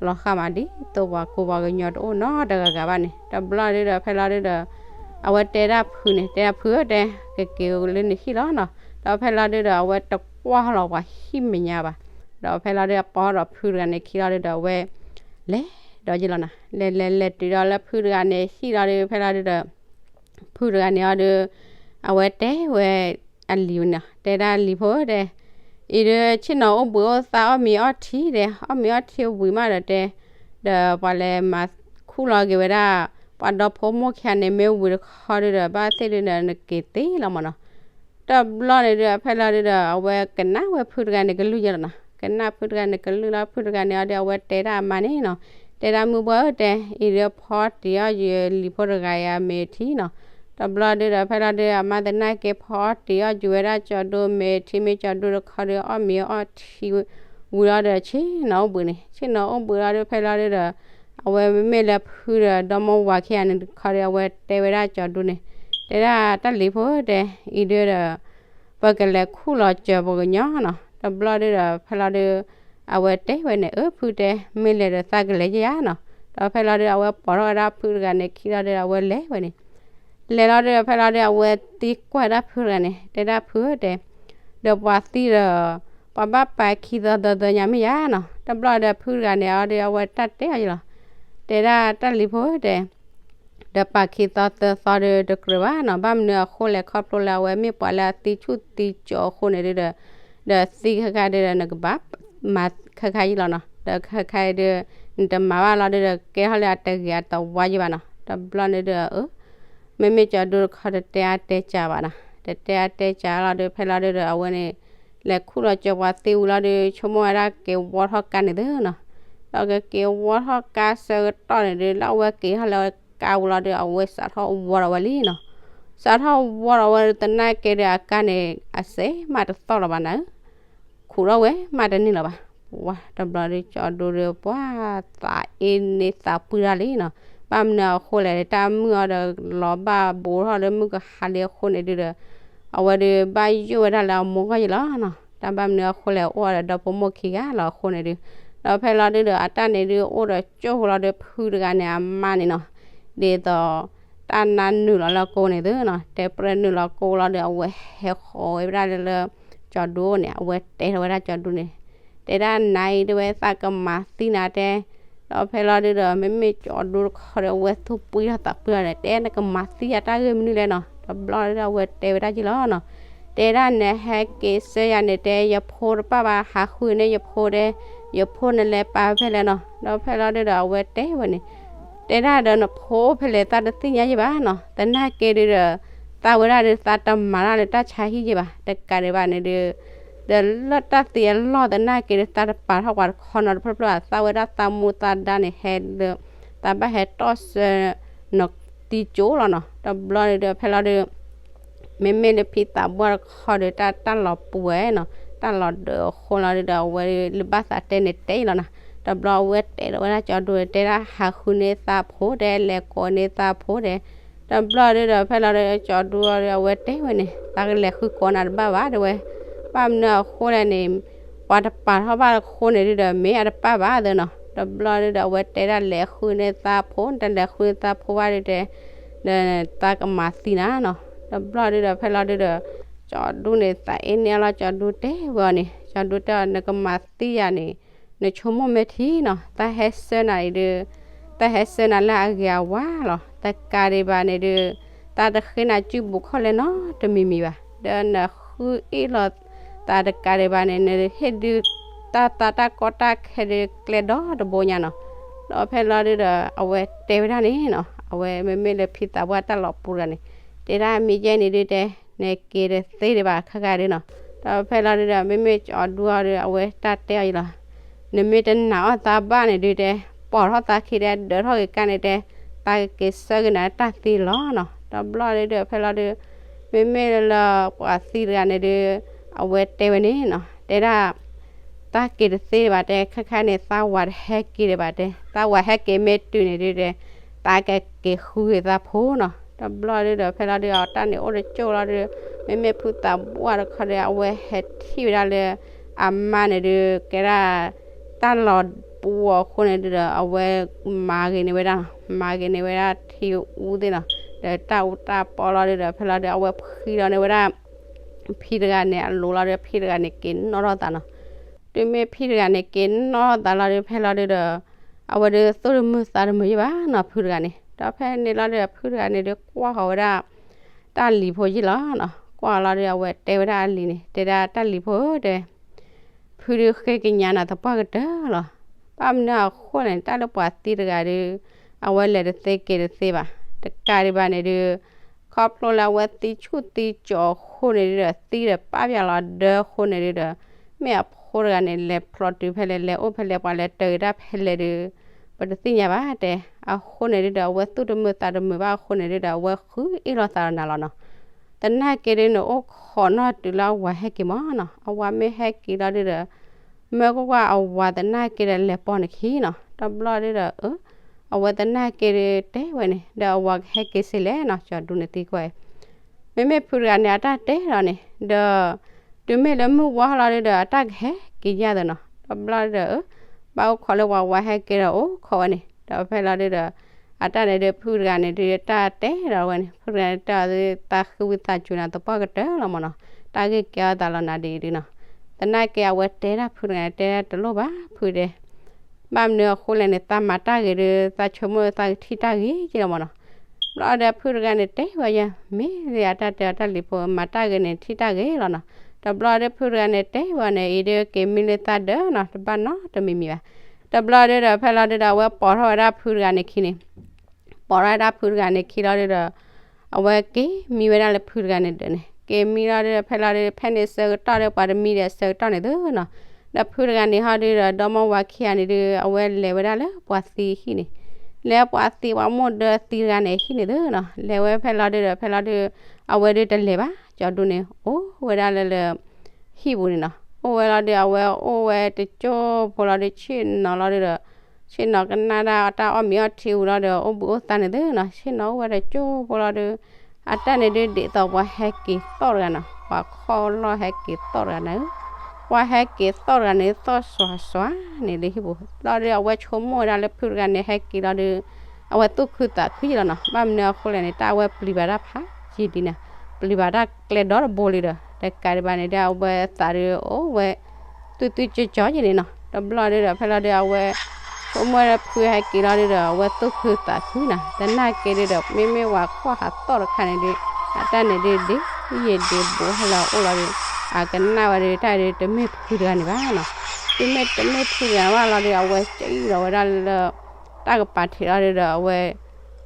လီၤဃာ်မးဒ်သိးပှၤကူပှၤကညီတအိၣ်နီတဂၤဂၤဘၣ်န့ၣ်. တဘျီဒုးဒီး ဖဲလီၤဒုးဒီး အဝဲတဲဒၣ်ဖုန့ၣ် တဲဒၣ်ဖုဧၢတဲ, ကက့ၤလၢနဟံၣ်လီၤနီၤ. ဒီးဖဲလီၤဒုးဒီး အဝဲတကွၢ်လီၤပှၤဟံၣ်မဲာ်ညါဘၣ်. ဒီးဖဲလီၤဒုး အပိာ်ဒီးဖုတဂၤန့ၣ်ခံလီၤဒုးဒီး အဝဲ လဲၤဒီးယဲၢ်လီၤနီၤ. လဲၤလဲၤလဲၤတုၤဒီးလၢဖုတဂၤန့ၣ်ဟံၣ်လီၤဒုး ဖဲလီၤဒုးဒီး ဖုတဂၤန့ၣ်အီၤဒီး အဝဲတဲဝဲ အလံၤန့ၣ် တဲဒၣ်လံၤဖိဧၢတဲ, အံၤဒီး ဆ့ၣ်နီၤအိၣ်ဘှံးအိၣ်သါအီၣ်မ့ၤအီထံတဲ, အီၣ်မ့ၤအီထံဝံၤမးဒီးတဲ, ဒီးပှၤလဲၤမၤခူၣ်လီၤက့ၤဝဲဒၣ် ပှၤဒီဖိမိၢ်ခံဂၤန့ၣ် မ့ၢ်ဝံၤတခီဒုးဒီး ဘၣ်သ့ၣ်ဒုးဒီး နက့ၤသ့လီၤမးနီၤ. တဘျီန့ၣ်ဒုး ဖဲလီၤဒုးဒီး အဝဲကနၣ်ဝဲဖုတဂၤန့ၣ်ကလုၢ်ယဲၢ်လီၤနီၤ. ကနၣ်ဖုတဂၤန့ၣ်ကလုၢ်လီၤ ဖုတဂၤန့ၣ်အီၤဒီး အဝဲတဲဒၣ်အမါန့ၣ်နီၤ, တဲဒၣ်မုၢ်ဘှီၣ်ဧၢတဲ, အံၤဒီးဖီတ့ၢ်အီၣ်ယလံၤဖိတဂၤအံၤအမ့ၤထံနီၤ. တဘျီဒုးဒီး ဖဲလီၤဒုး အမါသနာ်က့ဖီအီၣ်တ့ၢ်အီၣ်ယဝဲဒၣ်ကၠီဒိမ့ၤထံ မ့ၢ်ကၠီဒိတခီဒီး အီၣ်မ့ၤအီထံဝံၤလီၤဒီး ဆ့ၣ်နီၤအိၣ်ဘှံးန့ၣ်, ဆ့ၣ်နီၤအိၣ်ဘှံးလီၤဒုး ဖဲလီၤဒုးဒီး အဝဲမ့မ့ၢ်လၢဖုဒီး ဒီမိၢ်ဝၤခံဂၤန့ၣ်တခီဒီး အဝဲတဲဝဲဒၣ်ကၠီဒိန့ၣ်, တဲဒၣ်တၢ်လံၤဖိဧၢတဲ, အံၤဒုးဒီး ပကလဲၤခူၣ်လီၤစၢၤပှၤကညီနီၤ. တဘျီဒုးဒီး ဖဲလီၤဒုး အဝဲတဲဝဲန့ၣ် အၢ ဖုတဲ, မ့ၢ်လဲၤဒီးသးကလဲၤယဲၢ်ယါနီၤ. ဒီးဖဲလီၤဒုး အဝဲပိာ်ထီၣ်ဝဲဒၣ်ဖုတဂၤန့ၣ်ခံလီၤဒုး အဝဲလဲၤဝဲန့ၣ်, လဲၤလီၤဒုး ဖဲလီၤဒုး အဝဲသံကွၢ်ဒၣ်ဖုတဂၤန့ၣ် တဲဒၣ်ဖုဧၢတဲ, ဒီးပှၤသံဒီး ပှၤဘၣ်ပာ်ခံသီသၢသီညါမ့ၢ်ယါနီၤ. တဘျီဒီးဖုတဂၤန့ၣ်အီၤဒီး အဝဲတၢ်တဲအီၤယလီၤ, တဲဒၣ်တၢ်လံၤဖိဧၢတဲ ဒီးပာ်ခံသီသၢသီဒီးတကြၢးဘၣ်နီၤ, ဘၣ်မနုၤအဃိလဲၣ် ခီဖျိလၢအဝဲမ့ၢ်ပှၤလၢအသံဆူၣ်သံကၠီအဃိန့ၣ်ဒုးဒီး, ဒီးသံခဲခါဒုးဒီး နကဘၣ်မၤခဲခါယံလီၤနီၤ, ဒီးခဲခါအံၤဒုး နတမၤဘၣ်လီၤဒုဒီး ကဲထီၣ်လၢအတဂ့ၤအတဝါယဲဘၣ်နီၤ. တဘျီန့ၣ်ဒုဒီး မ့မ့ၢ်ကၠီၤဒူတခီတတဲအါတဲကၢဘၣ်နီၤ. တတဲအါတဲကၢလီၤဒု ဖဲလီၤဒုဒီးအဝဲန့ၣ် လဲၤခူၣ်လီၤကၠီၤပှၤသံဝံၤလီၤဒု ဆိကမိၣ်ဝဲဒၣ်က့ၤဝီထီၣ်ကါန့ၣ်သုနီၤ. ဒီးကက့ၤဝီထီၣ်ကါဆၢကတီၢ်န့ၣ်ဒု လၢအဝဲက့ၤထီၣ်လၢကါဝံၤလီၤဒု အဝဲစးထီၣ်ဝီဒီးဝဲလံနီၤ. စးထီၣ်ဝီဒီးဝဲသနာ်က့ဒု အကါန့ၣ် အစဲးမးတသီၣ်လီၤဘၣ်နၤဧၢ ခူၣ်ထီၣ်ဝဲမးတန့ၢ်လီၤဘၣ်. ပှၤတဘျီဒု ကၠီၤဒူဒု ပှၤသးအ့န့သးပှံၢ်တၢ်လံနီၤ. ဘၣ်မနုၤအဃိလဲၣ် တၢ်မုၣ်အီၤဒီးလီၤဘၣ်ဘူးထီၣ်လၢမုၢ်ကဟါလံအဃိန့ၣ်ဒုဒီး အဝဲဒုးဘၣ်ယိၣ်ဝဲဒၣ်လၢအမိၢ်ဂီၢ်ယဲလီၤနီၤ. တၢ်ဘၣ်မနုၤအဃိလဲၣ် အိၣ်ဒီးဒီဖိမိၢ်ခံဂၤလီၤအဃိန့ၣ်ဒု ဒီးဖဲလီၤဒုဒီး အတၢ်န့ၣ်ဒု အိၣ်ဒီးကၠိၢ်ဃိလီၤဒု ဖုတဂၤန့ၣ် အမါန့ၣ်နီၤ ဒ်သိး တၢ်နါနုာ်လီၤလၢကိန့ၣ်သုနီၤ. တဲပြဲနုာ်လီၤကိလီၤဒီး အဝဲဟဲဃီၤဝဲဒၣ်လၢ ကၠီၤဒူန့ၣ် အဝဲတဲထီၣ်ဝဲဒၣ်ကၠီၤဒူန့ၣ် တဲဒၣ်နၤအံၤဒုဝဲ သးကမၤသံနၤတဲ. ဒီးဖဲလီၤဒုဒီး မ့မ့ၢ်ကၠီၤဒူတခီဒီး အဝဲသူၣ်ပှံၢ်ထီၣ်သးပှံၢ်ထီၣ်ဒီး တဲနကမၤသံယၤတၢ်ဂ့ၢ်မနုၤလဲၣ်နီၤ. တဘျီဒုဒီး အဝဲတဲဝဲဒၣ်က့လီၤနီၤ. တဲဒၣ်နဟဲက့ၤဆၢယၤန့ၣ်တဲ ယဖိတပၣ်ဘၣ် ဟးဃုန့ၢ်ယဖိတဲ ယဖိနလဲၤပာ်ဖဲလဲၣ်နီၤ. ဒီးဖဲလီၤဒုဒီး အဝဲတဲဝဲန့ၣ် တဲဒၣ်ဒီးနဖိအိၣ်ဖဲလဲၣ် သးတသ့ၣ်ညါယဲဘၣ်နီၤ. သနာ်က့ဒုဒီး သးဝဲဒၣ်ဒု သးတမၤတၢ်လၢတၢ်ဆါဟံၣ်ယဲဘၣ် တကးဒံးဘၣ်န့ၣ်ဒု ဒီးလၢတၢ်သံအလီၢ်သနာ်က့ဒု သးတပာ်ထီၣ်ပှၤတခီနီတဖျၢၣ်ဖျၢၣ်ဘၣ် သးဝဲဒၣ်သးမူသးဒါန့ၣ်ဟဲဒီး သးဘၣ်ဟဲတီၢ်ဆၢ နသံကၠိလီၤနီၤ. တဘျီဒုဒီး ဖဲလီၤဒု မ့မ့ၢ်လၢဖံသးပှၢ်တခီဒီး တၢ်တၢ်လီၤပှဲၤနီၤ တၢ်လီၤဒၢးအဃိလီၤဒုဒီး အဝဲလၢဘၣ်သးတဲန့ၣ်တဲအံၤလီၤနီၤ. တဘျီအဝဲတဲဒီးဝဲဒၣ်ကၠီၤဒူတဲဒၣ် ဟးဃုန့ၢ်သးဖိတဲ လဲၤကိးန့ၢ်သးဖိတဲ. တဘျီဒုဒီး ဖဲလီၤဒု ကၠီၤဒူအီၤဒု အဝဲတဲဝဲန့ၣ် သးကလဲၤဃုကိးနၤတဘၣ်ဘၣ်တဲဝဲ. ဘၣ်မနုၤအဃိလဲၣ်န့ၣ် ပှၤတပာ်ထီၣ်ဘၣ်အဃိန့ၣ်ဒုဒီး မ့ၢ်အတပာ်ဘၣ်သနီၤ. တဘျီဒုဒီး အဝဲတဲဒၣ်လဲၤဃုန့ၢ်သးဖိ တလဲၤဃုန့ၢ်သးဖိဘၣ်ဒုတဲ ဒီးသးကမၤသံနၤနီၤ. တဘျီဒုဒီး ဖဲလီၤဒုဒီး ကၠီၤဒူန့ၣ် သးအ့န့ၢ်အလီၢ် ကၠီၤဒူတဲဝဲအီၤန့ၣ် ကၠီၤဒူတဲအီၤ နကမၤသံယၤန့ၣ် နဆိကမိၣ်မ့ၢ်ထံနီၤ သးဟဲဆှၢနၤအံၤဒု သးဟဲဆှၢနၤလၢအဂ့ၤအဝါလီၤ. တကးဒံးဘၣ်န့ၣ်ဒု သးတဃ့နၤစုပူၤခီၣ်လဲၢ်နီတမံၤမံၤဘၣ်. ဒီးနဃုအ့ၣ်လီၤသးတကးဒံးဘၣ်န့ၣ် နဟ့ၣ်ဒု တၢ်သးတၢ်ကီတၢ်ခဲဒုကျဲဒီတဘိညါနီၤ. ဒီးဖဲလီၤဒုဒီး အဝဲတဲဝဲဒၣ်န့ၣ်နီၤ အဝဲမ့မ့ၢ်လၢဖံသးပှၢ်တၢ်လီၤပူၤတဂၤန့ၣ် တဲဒၣ်မ့ၢ်ယဲၢ်န့ၣ်ဒုတဲ နက့ၤတသ့ဒံးဘၣ်ခဲကါဒုနီၤ. ဒီးဖဲလီၤဒုဒီး မ့မ့ၢ်ကၠီၤဒူအီၤဒု အဝဲတၢ်တဲအီၤအံၤလီၤ. နမ့ၢ်တနာ်အီၣ်သးဘၣ်န့ၣ်ဒုတဲ ပိာ်ထီၣ်သးခံတဲ ဒၢးထီၣ်က့ၤကါန့ၣ်တဲ သးကက့ၤဆှၢက့ၤနၤတၢ်သံလီၤနီၤ. တဘျီဒုဒီး ဖဲလီၤဒု မ့မ့ၢ်လၢပှၤသံတဂၤန့ၣ်ဒု အဝဲတဲဝဲန့ၣ်နီၤ တဲဒၣ် သးက့ၤတသ့ဒံးဘၣ်တဲ ခဲခါန့ၣ် သးဝၤတဟဲက့ၤဒံးဘၣ်တဲ သးဝၤဟဲက့ၤမ့ၢ်တုၤန့ၣ်ဒုတဲ သးကက့ၤဃုက့ၤသးဖိနီၤ. တဘျီဒုဒီး ဖဲလီၤဒု အတၢ်န့ၣ်အိၣ်တကၠိၢ်လီၤဒု မ့မ့ၢ်ဖုသးပှၢ်တခီဒီး အဝဲဟဲထံၣ်ဝဲဒၣ်လၢ အမါန့ၣ်ဒု ကဲဒၣ် တၢ်လီၤပူၤအဃိန့ၣ်ဒုဒီး အဝဲမၤဂ့ၤန့ၢ်ဝဲဒၣ် မၤဂ့ၤန့ၢ်ဝဲဒၣ်ထံအူသ့ၣ်နီၤ ဒီးတၢ်အူတၢ်ပီလီၤဒုဒီး ဖဲလီၤဒု အဝဲဖှံလီၤန့ၢ်ဝဲဒၣ် ဖံတဂၤန့ၣ် အလိၤလီၤဒီး ဖံတဂၤန့ၣ်က့ၤနီၣ်ထီၣ်သးနီၤ. တုၤမ့ၢ်ဖံတဂၤန့ၣ်က့ၤနီၣ်ထီၣ်သးလီၤဒု ဖဲလီၤဒုဒီး အဝဲဒုးသူၣ်တမုာ်သးတမုာ်ယဲၢ်ဘၣ်နီၤ ဖုတဂၤန့ၣ်. ဒီးဖဲန့ၣ်လီၤဒုဒီး ဖုတဂၤန့ၣ်ဒုးကွၢ်ဃီၤဝဲဒၣ် တၢ်လံၤဖိယဲၢ်လီၤနီၤ. ကွၢ်လီၤဒုး အဝဲတဲဝဲဒၣ်အလံၤန့ၣ် တဲဒၣ်တၢ်လံၤဖိဧၢတဲ ဖုဒုးဃ့ကညးနၤသပှၢ်ကတၢၢ်လီၤ. ဘၣ်မနုၤအဃိလဲၣ်န့ၣ် တၢ်လၢပှၤသံတဂၤဒုး အဝဲလဲၤတသ့က့ၤတသ့ဘၣ်. တကးဒံးဘၣ်န့ၣ်ဒုး ခီဖျိလၢအဝဲသံဆူၣ်သံကၠီၤအဃိန့ၣ်ဒုးဒီး သံဒီးပာ်ပၠးလီၤဒၢအဃိန့ၣ်ဒုးဒီး မ့ၢ်အဖိတဂၤန့ၣ် လဲၤဖျိတုၤဖဲလဲၣ် လဲၤအိၣ်ဖဲလဲၣ် ပှၤလဲၤတၢၤက့ၤတၢ်ဖဲလဲၣ်ဒုး ပတသ့ၣ်ညါဘၣ်တဲ. အဃိန့ၣ်ဒုးဒီး အဝဲသူၣ်တမုာ်သးတမုာ်ဘၣ်အဃိန့ၣ်ဒုးဒီး အဝဲဃုအ့ၣ်လိာ်သးဒီးနၤလီၤနီၤ. သနာ်က့ဒုး နအိၣ်ခိးနီၣ်တုၤလၢအဝၤဟဲက့ၤမးနီၤ. အဝၤမ့ၢ်ဟဲက့ၤလီၤဒုးဒီး မၢကကွၢ်အဝၤသနာ်က့ဒီး လဲၤပိာ်နခံနီၤ. တဘျီဒုးဒီး အဝဲသနာ်က့ဒုးတဲဝဲန့ၣ် ဒီးအဝၤကဟဲက့ၤစ့လဲၣ်နီၤ ကၠီၤဒူန့ၣ်သံကွၢ်အံၤ မ့မ့ၢ်ဖုတဂၤန့ၣ် အတၢ်တဲဒီးန့ၣ် ဒီး တုၤမ့ၢ်လၢမုၢ်ဝါလီၤဒုးဒီး အတၢ်ကဟဲက့ၤယါသနီၤ. တဘျီဒုးဒီး ဘၣ်အိၣ်ခိးလၢပှၤဝၤဟဲက့ၤဒီးအိၣ်ခိးဝဲန့ၣ် ဒီးဖဲလီၤဒုးဒီး အတၢ်န့ၣ်ဒုး ဖုတဂၤန့ၣ်ဒုး တၢ်တဲဒီးဝဲန့ၣ် ဖုတဂၤန့ၣ်တဲအီၤဒုး သးဃုဝံသးစူၤနၤသပှၢ်ကတၢၢ်လီၤမးနီၤ. တၢ်ဂ့ၢ်ကဲအီၤသးလီၤနၤဒ်အံၤဒုးနီၤ. သနာ်က့အဝဲတဲဒၣ်ဖုတဂၤန့ၣ် တဲတလိၣ်ဘၣ်ဖုတဲ ဘၣ်မနုၤအဃိလဲၣ်န့ၣ် သးမၤတၢ်ဂ့ၤဒုး သးဆိကမိၣ်သးကထံၣ်တၢ်ဂ့ၤက့လီၤမးနီၤ. ဘျီဒီးဖုတဂၤန့ၣ်တဲဝဲယဲ မ့ၢ်လၢအတၢ်တဲအီၤတၢ်လံၤဖိ မၤတၢ်ဂ့ၤန့ၣ် ထံၣ်တၢ်ဂ့ၤလီၤနီၤ. တဘျီဒီးဖုတဂၤန့ၣ်တဲဝဲန့ၣ် အံၤဒုးက့ၤမံလၢသးဒၢးနီၤ တဘၣ်နီတမံၤမံၤဘၣ်. တဘျီဒုဒီး ဖဲလီၤဒုဒီး အဝဲပိာ်ထီၣ်ဝဲဒၣ်ဖုတဂၤန့ၣ်ခံန့ၣ်, ပိာ်ထီၣ်ဝဲဒၣ်ဖုတဂၤန့ၣ်ခံလီၤဒုဒီး အဝဲက့ၤမံဝဲဒၣ်လၢဖုတဂၤန့ၣ်ဒၢးန့ၣ် က့ၤမံလီၤဒုဒီး ဖဲလီၤဒု ဖဲန့ၣ်ဆၢကတီၢ်ဒီး ပှၤတမံဒီးဆၢကတီၢ်န့ၣ်သုနီၤ, ဒီးဖုတဂၤန့ၣ်ဟီဒုဒီး ဒီမါဝၤခံဂၤန့ၣ်ဒု အဝဲလဲၤဝဲဒၣ်လၢပှၤသံဟံၣ်န့ၣ်, လဲၤပှၤသံပှၤမိၢ်ဒၢသံတဂၤန့ၣ်ဟံၣ်န့ၣ်သုနီၤ, လဲၤဝဲဖဲလီၤဒုဒီး ဖဲလီၤဒု အဝဲဒုတလဲၤဘၣ် ကၠီဒူန့ၣ် အိၣ်ဝဲဒၣ်လၢလၢ ဟံၣ်ပူၤန့ၣ်နီၤ, အိၣ်ဝဲလီၤဒု အဝဲအိၣ်ဝဲတကၠိဖိလီၤဒု ဆ့ၣ်နီၤလီၤဒုဒီး ဆ့ၣ်နီၤကနၣ်ဒၣ်တၢ်အီၣ်မံၤအီထံဝံၤလီၤဒီး အိၣ်ဘှံးအိၣ်သါန့ၣ်သုနီၤ, ဆ့ၣ်နီၤအိၣ်ဝဲတကၠိဖိလီၤဒု, အတၢ်န့ၣ်ဒုဒ်သိးပှၤဟဲက့ၤသီၣ်တဂၤနီၤ, ပှၤခီၣ်လီၢ်ဟဲက့ၤသီၣ်တဂၤန့ၣ်, ပှၤဟဲက့ၤသီၣ်တဂၤန့ၣ် သီၣ်စွၤစွၤန့ၣ်လၢဟံၣ်ပူၤလီၤဒု အဝဲဆိကမိၣ်ဝဲဒၣ်လၢဖုတဂၤန့ၣ်ဟဲက့ၤလီၤဒု အဝဲသူၣ်ခုသးခုယံလီၤနီၤ, ဘၣ်မနုၤအဃိလဲၣ်န့ၣ် တၢ်အဝဲပျံၤဘၣ်တၢ်ဖးယံာ်လံန့ၣ်, ပျံၤဘၣ်တၢ်ကျဲဒီတဘိလံဒီး တကးဒံးဘၣ်န့ၣ်ဒီး အဝဲသးဒုအိၣ်ဝဲ သွံၣ်သွံၣ်ကၠီကၠီယံန့ၣ်နီၤ, တဘျီဒုဒီး ဖဲလီၤဒု အဝဲ ဆိကမိၣ်ဝဲဒၣ်ဖုဟဲက့ၤလီၤဒုဒီး အဝဲသူၣ်ခုသးခုနီၤ, သနာ်က့ဒုဒီး မ့မ့ၢ်ပှၤခီၣ်ဟးသီၣ်တခါန့ၣ်ဒု အတၢ်န့ၣ်ဒု ဒ်ယံာ်ဒ်ဘူးဟဲလီၤအိၣ်လီၤဒု, အကနၣ်ဝဲဒု တၢ်ဒုတမ့ၢ်ဖုတဂၤန့ၣ်ဘၣ်နီၤ, တုၤမ့ၢ်တမ့ၢ်ဖုတဂၤဘၣ်လီၤဒု အဝဲကံၣ်လီၤဝဲဒၣ်လၢ တၢ်ကပၤထံးလီၤဒုဒီး အဝဲ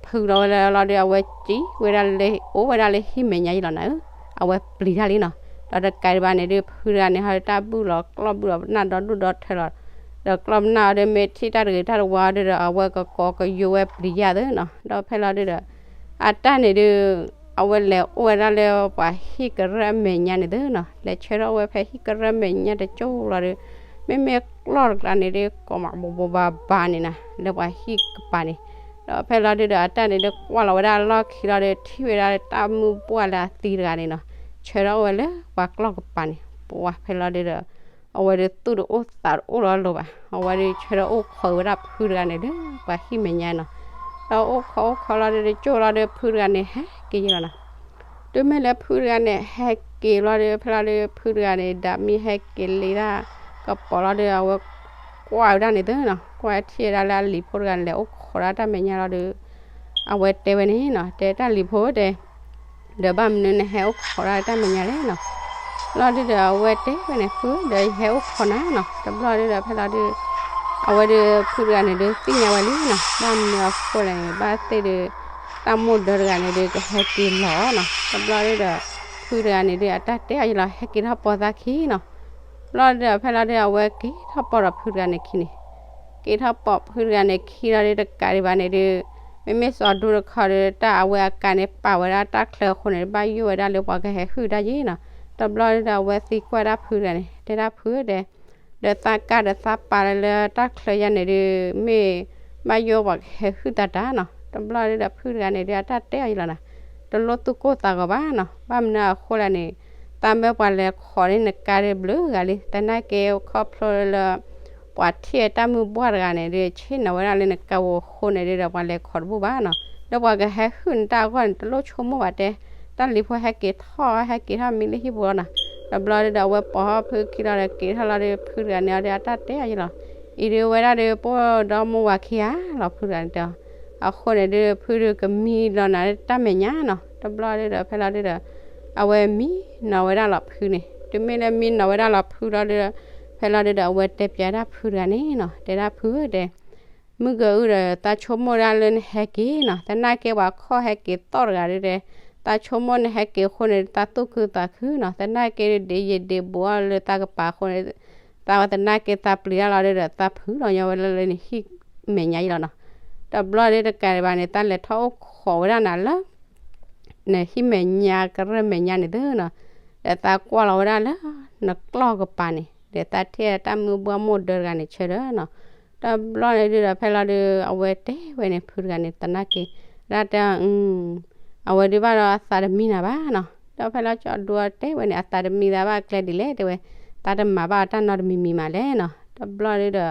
ဖုလီၤဝဲဒၣ်လီၤဒု အဝဲကံၣ်ဝဲဒၣ်လၢ အိၣ်ဝဲဒၣ်လၢဟံၣ်မဲာ်ညါယံလီၤနၤဧၢ, အဝဲပျံၤတၢ်လံနီၤ, ဒီးတကးဒံးဘၣ်န့ၣ်ဒု ဖုတဂၤန့ၣ်ဟီဒု တၢ်ဘုၣ်လီၤကျီၢ်ဘုၣ်လီၤပနၢ်ဒီဒူၣ်ဒီထၢလီၤ, ဒီးကျီၢ်ပနၢ်အီၤဒု မ့ၢ်ထံၣ်တၢ်တဂ့ၤတၢ်တဝါအီၤဒုဒီး အဝဲကကိးကယိဝဲပျံၤယၢ်သုနီၤ, ဒီးဖဲလီၤဒုဒီး အတၢ်န့ၣ်ဒု အဝဲလဲၤအိၣ်ဝဲဒၣ်လၢပှၤဟံၣ်ကရၢၢ်မဲာ်ညါန့ၣ်သုနီၤ, လဲၤဆၢထၢၣ်အိၣ်ဝဲဖဲဟံၣ်ကရၢၢ်မဲာ်ညါတကၠိလီၤဒု, မ့မ့ၢ်ကျီၢ်တကျါန့ၣ်ဒု ကိးမးဘိးဘိးဘၣ်ဘၣ်န့ၣ်နၤ လၢပှၤဟံၣ်ကပၤန့ၣ်, ဒီးဖဲလီၤဒုဒီး အတၢ်န့ၣ်ဒု ကွၢ်လီၤဝဲဒၣ်လီၢ်ခံလီၤဒု ထံၣ်ဝဲဒၣ်တၢ်မုၢ်ပှၢ်လၢအသံတဂၤန့ၣ်နီၤ, ဆၢထၢၣ်အိၣ်ဝဲလၢပှၤကျီၢ်ကပၤန့ၣ်, ပှၤဖဲလီၤဒုဒီး အဝဲဒုသူၣ်တအိၣ်သးတအိၣ်လီၤလိၤဘၣ်, အဝဲဒုဆၢထၢၣ်အိၣ်ခိးဝဲဒၣ်ဖုတဂၤန့ၣ်ဒု ပှၤဟံၣ်မဲာ်ညါနီၤ, ဒီးအိၣ်ခိးအိၣ်ခိးလီၤဒုတကၠိလီၤဒု ဖုတဂၤန့ၣ်ဟဲက့ၤယံလီၤနီၤ, တုၤမ့ၢ်လၢဖုတဂၤန့ၣ် ဟဲက့ၤလီၤဒု ဖဲလီၤဒု ဖုတဂၤန့ၣ် ဒၣ်မ့ၢ်ဟဲက့ၤလ့ဒၣ်ကပီၤလီၤဒု အဝဲကွၢ်ဝဲဒၣ်န့ၣ်သုနီၤ, ကွၢ်ထံၣ်ဝဲဒၣ်လၢအလံၤဖိတဂၤန့ၣ် လဲၤအိၣ်ခိးဒၣ်တၢ်မဲာ်ညါလီၤဒု အဝဲတဲဝဲန့ၣ်နီၤ, တဲတၢ်လံၤဖိတဲ ဒီးဘၣ်မနုၤနဟဲအိၣ်ခိးဒၣ်တၢ်မဲာ်ညါလဲၣ်နီၤ, လီၤဒုဒီးအဝဲတဲဝဲန့ၣ် ဖုဒီးယဟဲအိၣ်ခိးနၤနီၤ, တဘျီဒုဒီးဖဲလီၤဒု အဝဲဒုဖုတဂၤန့ၣ်ဒုသ့ၣ်ညါဝဲလံနီၤ, ဘၣ်မနုၤအဃိလဲၣ်န့ၣ် ဘၣ်သ့ၣ်ဒု တၢ်မိၢ်ဒၢတဂၤန့ၣ်ဒုကဟဲက့ၤလီၤနီၤ, တဘျီဒုဒီး ဖုတဂၤန့ၣ်ဒု အတၢ်တဲအီၤယံလီၤ ဟဲက့ၤထီၣ်ပိာ်သးခံနီၤ, ဘျီဒုဒီးဖဲလီၤဒု အဝဲက့ၤထီၣ်ပိာ်ဒီးဖုတဂၤန့ၣ်ခံန့ၣ်, က့ၤထီၣ်ပိာ်ဖုတဂၤန့ၣ်ခံလီၤဒု တကးဒံးဘၣ်န့ၣ်ဒု မ့မ့ၢ်စီၤဒူတခီဒု တၢ်အဝဲအကါန့ၣ် ပာ်ဝဲဒၣ်တၢ်ချၢအဃိန့ၣ် ဘၣ်ယိၣ်ဝဲဒၣ်လၢပှၤကဟဲဟုၣ်တၢ်ယံနီၤ, တဘျီဒုဒီးအဝဲသံကွၢ်ဒၣ်ဖုတဂၤန့ၣ် တဲဒၣ်ဖုတဲ ဒီးသးကါဒီးသးပာ်လၢတၢ်ချၢယါန့ၣ်ဒု မ့ၢ်ဘၣ်ယိၣ်ပှၤကဟဲဟုၣ်သးတၢ်နီၤ, တဘျီဒုဒီးဖုတဂၤန့ၣ်ဒု အတၢ်တဲအီၤယံလီၤနၤ, တလိၣ်သူၣ်ကိၢ်သးဂီၤဘၣ်နီၤ, ဘၣ်မနုၤအဃိလဲၣ်န့ၣ် သးမၢပှၤလဲၤခိးန့ၢ်နကါဒုဘျုးဂၤလံ, သနာ်က့ခီဖျိလၢ ပှၤထံၣ်တၢ်မုၢ်ပှၢ်တဂၤန့ၣ်ဒု ဆ့ၣ်နီၤဝဲဒၣ်လၢနကါဝိၤအဃိန့ၣ်ဒုဒီး ပှၤလဲၤခိးတဘူၣ်ဘၣ်နီၤ, ဒီးပှၤကဟဲဟုၣ်နတၢ်အဂီၢ်န့ၣ် တလိၣ်ဆိကမိၣ်ဘၣ်တဲ, တၢ်လံၤဖိဟဲက့ၤထီၣ် ဟဲက့ၤထီၣ်မံလၢဟံၣ်ပူၤလီၤနီၤ, တဘျီဒုဒီးအဝဲပိာ်ထီၣ်ဖုခံလီၤဒီးက့ၤထီၣ်လီၤဒု ဖုတဂၤန့ၣ်အီၤဒု အတၢ်တဲအီၤယံလီၤ, အံၤဒုဝဲဒၣ်ဒု ပှၤဒီမါဝၤခံဂၤလီၤ ဖုတဂၤန့ၣ်တဲအီၤ, အဃိန့ၣ်ဒု ဖုဒုကမံလီၤနၤလၢတၢ်မဲာ်ညါနီၤ, တဘျီဒုဒီးဖဲလီၤဒုဒီး အဝဲမံနီၤဝဲဒၣ်လီၤဖုန့ၣ်, တုၤမ့ၢ်လၢမံနီၤဝဲဒၣ်လီၤဖုလီၤဒုဒီး ဖဲလီၤဒုဒီး အဝဲတဲပျဲဒၣ်ဖုတဂၤန့ၣ်နီၤ, တဲဒၣ်ဖုဧၢတဲ မုၢ်ကၤအုၣ်ဒီး သးဆိကမိၣ်ဒၣ်လၢနဟဲက့ၤနီၤ, သနာ်က့ပှၤခီၣ်ဟဲက့ၤသီၣ်တဂၤဒုတဲ, သးဆိကမိၣ်နဟဲက့ၤအဃိန့ၣ် သးသူၣ်ခုသးခုနီၤ, သနာ်က့ဒု ဒ်ယံာ်ဒ်ဘူးအီၤလၢသးကပၤအဃိန့ၣ် သးဝဲသနာ်က့သးပျံၤတၢ်လီၤဒုဒီး သးဖုးလီၤညီဝဲလၢလၢနဟံၣ်မဲာ်ညါယံလီၤနီၤ, တဘျီဒုတကးဒံးဘၣ်န့ၣ် သးလဲၤထီၣ်အိၣ်ခိးဝဲဒၣ်နၤလၢ နဟံၣ်မဲာ်ညါကရၢၢ်မဲာ်ညါန့ၣ်သုနီၤ, ဒီးသးကွၢ်လီၤဝဲဒၣ်လၢ နကျီၢ်ကပၤန့ၣ် ဒီးသးထံၣ်တၢ်မုၢ်ပှၢ်မိၢ်ဒၢတဂၤန့ၣ်ဆၢဒီးနီၤ, တဘျီန့ၣ်ဒုဒီးဖဲလီၤဒု အဝဲတဲဝဲန့ၣ် ဖုတဂၤန့ၣ် သနာ်က့ ဒၣ်တဲ အဝဲဒုဘၣ်ဒီးအသးတမံနၤဘၣ်နီၤ, ဒီးဖဲလီၤကၠီဒူတဲဝဲန့ၣ် အသးတမံသးဘၣ်ကျဲဒ်လဲၣ်တဲဝဲ, သးတမၤဘၣ်အတၢ်နီတမံၤမံၤမးလဲၣ်နီၤ, တဘျီဒု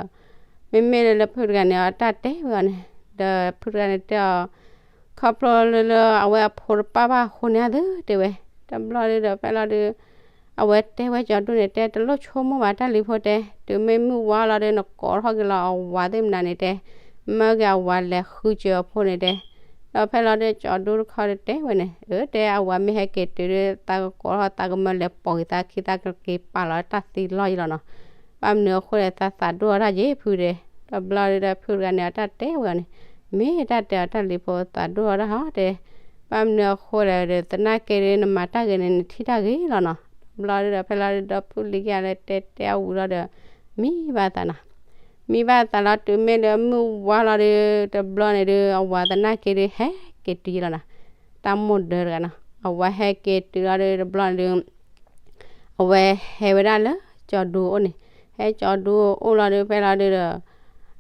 ဒီး မ့မ့ၢ်လၢလၢဖုတဂၤန့ၣ် အတၢ်တဲဝဲအီၤန့ၣ်, ဒီးဖုတဂၤန့ၣ်တဲအီၤ ခီဖျိလၢလၢအဝဲအဖိတပၣ်ဘၣ်အဃိန့ၣ်သုတဲဝဲ, တဘျီဒုဒီးဖဲလီၤဒု အဝဲတဲဝဲကၠီဒူန့ၣ်တဲ တလိၣ်ဆိကမိၣ်ဘၣ်တၢ်လံၤဖိတဲ, တုၤမ့ၢ်မုၢ်ဝါလီၤဒု နကိးထီၣ်က့ၤလီၤအဝၤသ့ၣ်မနုၤန့ၣ်တဲ, မၢက့ၤအဝၤလဲၤဃုစၢၤအဖိန့ၣ်တဲ, ဒီးဖဲလီၤဒုကၠီဒူတခီဒုတဲဝဲန့ၣ်, အၢ တဲအဝၤမ့ၢ်ဟဲက့ၤတုၤဒု သးကကိးထီၣ်သးကမၢလဲၤပိာ်က့ၤသးခံ သးကက့ၤပာ်လီၤတၢ်သံလီၢ်ယံလီၤနီၤ, ဘၣ်မနုၤအဃိလဲၣ် သးသးဒိၣ်အီၤတၢ်ယ့ၢ်ဖုတဲ, ဒီး တဘျီဒုဒီးဖုတဂၤန့ၣ် အတၢ်တဲဝဲအီၤန့ၣ်, မ့ၢ်တၢ်တဲအီၤ တၢ်လံၤဖိသးဒိၣ်အီၤဒၣ်ဟီတဲ, ဘၣ်မနုၤအဃိလဲၣ်ဒီး သနာ်က့ဒီး နမၤတၢ်ဂ့ၤန့ၣ် နထံၣ်တၢ်ဂ့ၤလီၤနီၤ. တဘျီဒုဒီး ဖဲလီၤဒုဒီး ဖုလံၤက့ၤလၢတဲတဲအဝံၤလီၤဒီး မံဘၣ်သးနီၤ. မံဘၣ်သးလီၤ တုၤမ့ၢ်လၢမုၢ်ဝါလီၤဒီး တဘျီန့ၣ်ဒီး အဝၤသနာ်က့ဒီး ဟဲက့ၤတုၤလီၤနီၤ. တၢ်မိၢ်ဒၢတဂၤနီၤ အဝၤဟဲက့ၤတုၤလီၤဒီး တဘျီန့ၣ်ဒီး အဝဲဟဲဝဲဒၣ်လၢကၠီဒူအအိၣ်န့ၣ်, ဟဲကၠီဒူအအိၣ်လီၤဒီး ဖဲလီၤဒုဒီး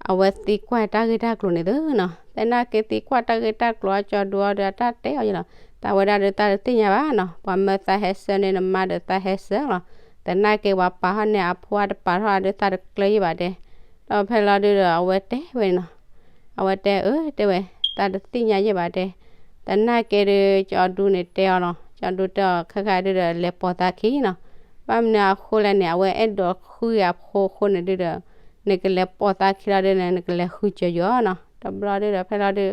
အဝဲသံကွၢ်တၢ်ဂ့ၢ်တၢ်ကျိၤန့ၣ်သ့နီၤ. သနာ်က့သံကွၢ်တၢ်ဂ့ၢ်တၢ်ကျိၤအီၤ ကၠီဒူအီၤဒီး အတၢ်တဲအီၤယလီၤ, တၢ်ဝဲဒၣ်ဒီး တၢ်တသ့ၣ်ညါဘၣ်နီၤ. ပှၤမၢသးဟဲဆှၢန့ၣ် နမါဒီးသးဟဲဆှၢလီၤ. သနာ်က့ပှၤပာ်ထီၣ်န့ၢ်အဖိအတပာ်ထီၣ်ဒီး သးတကျၢၤယံာ်ဘၣ်တဲ. ဒီးဖဲလီၤဒုဒီး အဝဲတဲဝဲန့ၣ်နီၤ. အဝဲတဲအၢ တဲဝဲ, တၢ်တသ့ၣ်ညါယံာ်ဘၣ်တဲ. သနာ်က့ဒီး ကၠီဒူန့ၣ်တဲအီၤလီၤ, ကၠီဒူတဲအီၤ ခဲခါဒုဒီး လဲၤပိာ်သးခံနီၤ. ဘၣ်မနုၤအဃိလဲၣ်န့ၣ် အဝဲအဲၣ်ဒိးဃုအဖိအဃိန့ၣ်ဒုဒီး နကလဲၤပိာ်သးခံလီၤဒုန့ၣ် နကလဲၤဃုစၢၤယီၤနီၤ. တဘျီဒုဒီး ဖဲလီၤဒု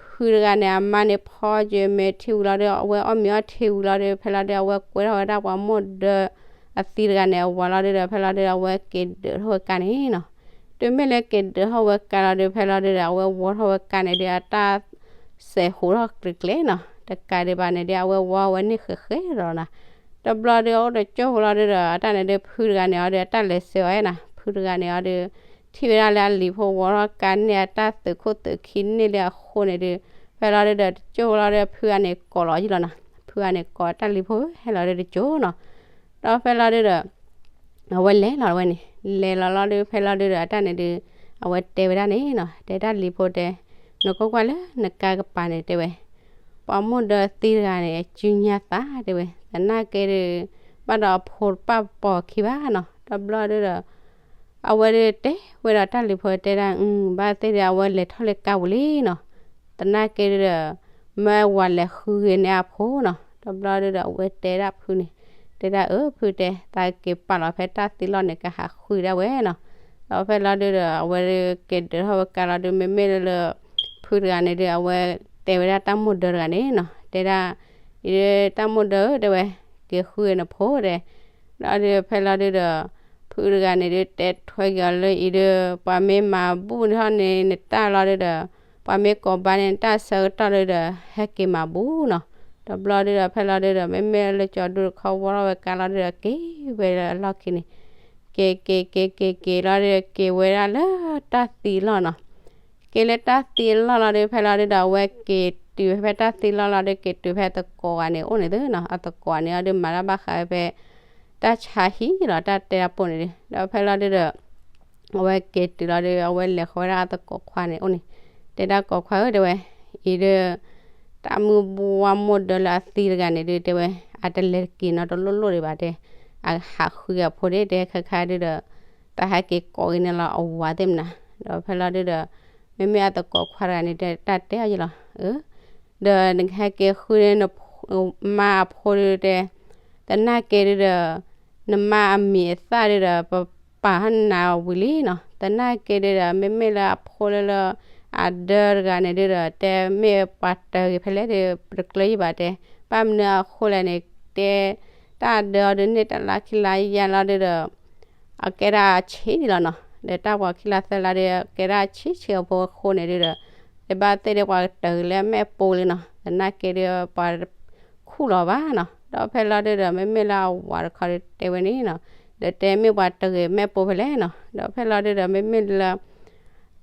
ဖုတဂၤန့ၣ် အမါန့ၣ်ဖီကၢၤမ့ၤထံဝံၤလီၤဒီး အဝဲအီၣ်မ့ၤအီထံဝံၤလီၤဒီး ဖဲလီၤဒုအဝဲကွဲထီၣ်ဝဲဒၣ်ပှၤမိၢ်ဒၢအသံတဂၤန့ၣ် အဝၤလီၤဒုဒီး ဖဲလီၤဒုဒီး အဝဲက့ၤဒုးထီၣ်ဝဲကါန့ၣ်နီၤ. တုၤမ့ၢ်လၢက့ၤဒုးထီၣ်ဝဲကါလီၤဒီး ဖဲလီၤဒုဒီး အဝဲဝီထီၣ်ဝဲကါန့ၣ်ဒီး အတၢ်စဲးဟူးထီၣ်ကျဲၤကျဲၤနီၤ. တကးဒံးဘၣ်န့ၣ်ဒီး အဝဲဝီဝဲန့ၢ်ဃဲးဃဲးဒီးနီၤ. တဘျီဒုအအိၣ်တကၠိၢ်ဖိလီၤဒုဒီး အတၢ်န့ၣ်ဒု ဖုတဂၤန့ၣ်အီၤဒီး အတၢ်လဲၤဆှၢအီၤနီၤ. ဖုတဂၤန့ၣ်အီၤဒီး ထံၣ်ဝဲဒၣ်လၢအလံၤဖိဝီထီၣ်ကါန့ၢ်အတၢ်သုးခိၣ်သုးခံန့ၢ်လၢအဃိန့ၣ်ဒီး ဖဲလီၤဒုဒီး တကၠိၢ်ဖိလီၤဒီး ဖုဂၤန့ၣ်ကိးလီၤယံာ်လီၤနီၤ. ဖုဂၤန့ၣ်ကိးတၢ်လံၤဖိဟဲလီၤဒုတကၠိၢ်နီၤ. ဒီးဖဲလီၤဒုဒီး အဝဲလဲၤလီၤဝဲန့ၣ် လဲၤလီၤလီၤဒု ဖဲလီၤဒုဒီး အတၢ်န့ၣ်ဒု အဝဲတဲဝဲဒၣ်န့ၣ်နီၤ, တဲတၢ်လံၤဖိတဲ, နကွၢ်ကွၢ်လၢနကါကပၤန့ၣ်တဲဝဲ, ပှၤမိၢ်ဒၢသံတဂၤန့ၣ် အစုညါသးတဲဝဲ, သနာ်က့ဒီး ဘၣ်ဒီးအဖိတပာ်ပီၤခံဘၣ်နီၤ. တဘျီဒုဒီး အဝဲဒုတဲဝဲဒီးတၢ်လံၤဖိတဲဒၣ် ဘၣ်သ့ၣ်ဒီး အဝဲလဲၤထီၣ်လၢကါပူၤလံနီၤ. သနာ်က့ဒုဒီး မ့ၢ်ဝၤလဲၤဃုဂ့ၤန့ၢ်အဖိနီၤ. တဘျီဒုဒီး အဝဲတဲဒၣ်ဖုန့ၣ်, တဲဒၣ်အၢဖုတဲ သးက့ၤပာ်လီၤဖဲတၢ်သံလီၢ်န့ၣ် ကဟးဃုဒၣ်ဝဲနီၤ. ဒီးဖဲလီၤဒုဒီး အဝဲက့ၤဒုးထီၣ်ဝဲကါလီၤဒု မ့မ့ၢ်လၢ ဖုတဂၤန့ၣ်ဒု အဝဲတဲဝဲဒၣ်တၢ်မိၢ်ဒၢတဂၤန့ၣ်နီၤ, တဲဒၣ် အံၤဒု တၢ်မိၢ်ဒၢဧၢ တဲဝဲ, က့ၤဃုဂ့ၤနဖိတဲ. ဒီးဒုဖဲလီၤဒုဒီး ဖုတဂၤန့ၣ်ဒု တဲထွဲက့ၤအီၤလၢအံၤဒု ပှၤမ့ၢ်မၤဘူၣ်န့ၢ်ထီၣ်န့ၢ်နတၢ်လီၤဒုဒီး ပှၤမ့ၢ်ကိးဘါန့ၢ်နတၢ်ဆၢကတီၢ်ဒုဒီး ဟဲက့ၤမၤဘူၣ်နီၤ. တဘျီဒုဒီး ဖဲလီၤဒုဒီး မ့မ့ၢ်လၢကၠီဒူတခီဝီထီၣ်ဝဲကါလီၤဒုဒီး က့ၤဝဲလၢအလီၢ်ခံန့ၣ်, က့ၤက့ၤက့ၤက့ၤက့ၤလီၤဒု က့ၤဝဲဒၣ်လၢတၢ်သံလီၢ်နီၤ. က့ၤလၢတၢ်သံလီၢ်လီၤဒု ဖဲလီၤဒုဒီး အဝဲက့ၤတုၤဖဲတၢ်သံလီၢ်လီၤဒု က့ၤတုၤဖဲသကိးဂၤန့ၣ်အိၣ်န့ၣ်သ့နီၤ. အသကိးန့ၣ်အီၤဒု မၤတၢ်ဘၣ်ဃးဖဲ တၢ်ဆါဟံၣ်လီၤ တၢ်တဲတၢ်ပိၢ်န့ၣ်ဒု. ဒီးဖဲလီၤဒုဒီး အဝဲက့ၤတုၤလီၤဒု အဝဲလဲၤဃီၤဝဲဒၣ်အသကိးခွါန့ၣ်အိၣ်န့ၣ်, တဲဒၣ်ကိးခွါဧၢ တဲဝဲ, အံၤဒု တၢ်မုၢ်ဘှၢ်မိၢ်ဒၢလၢအသံတဂၤန့ၣ်ဒု တဲဝဲ, အတလဲၤတက့ၤနီတလိၣ်လိၣ်ဒံးဘၣ်တဲ, အဟးဃုအဖိဒၣ်တဲ ခဲခါဒုဒီး တၢ်ဟဲက့ၤကိးက့ၤန့ၣ်လီၤအဝၤသ့ၣ်မနၤ. ဒီးဖဲလီၤဒုဒီး မ့မ့ၢ်အသကိးခွါတဂၤန့ၣ် တၢ်တဲအီၤယလီၤ, အၢ ဒီးနကဟဲက့ၤဃုန့ၢ်နမါအဖိဒုတဲ, သနာ်က့ဒုဒီး နမါအမံၤအသၣ်ဒုဒီး ပပာ်ဟီၣ်နၤဝံၤလံနီၤ. သနာ်က့ဒုဒီး မ့မ့ၢ်လၢအဖိလၢလၢ အဒၢတဂၤန့ၣ်ဒုဒီး တဲမ့ၢ်ပှၤတၢၤဂ့ၤဖဲလဲၣ်ဒု ပတကျၢၤယံာ်ဘၣ်တဲ, ဘၣ်မနုၤအဃိလဲၣ်န့ၣ် တဲ တၢ်အဒၢအီၤဒုန့ၣ် တလါခံလါယါလီၤဒုဒီး အကဲဒၣ်ဆံးလီၤနီၤ. ဒီးတၢ်ပှၤခံလါသၢလါဒု ကဲဒၣ်ဆံးဆံးအဖိအဃိန့ၣ်ဒုဒီး တဘၣ်သ့ၣ်ဒုပှၤတၢၤဂ့ၤလၢမဲာ်ပိလံနီၤ. သနာ်က့ဒု ပှၤခူၣ်လီၤဘၣ်နီၤ. ဒီးဖဲလီၤဒုဒီး မ့မ့ၢ်လၢအဝၤတခီဒုတဲဝဲန့ၣ်နီၤ, ဒီးတဲမ့ၢ်ပှၤတၢၤဂ့ၤမဲာ်ပိဖဲလဲၣ်နီၤ. ဒီးဖဲလီၤဒုဒီး မ့မ့ၢ်လၢ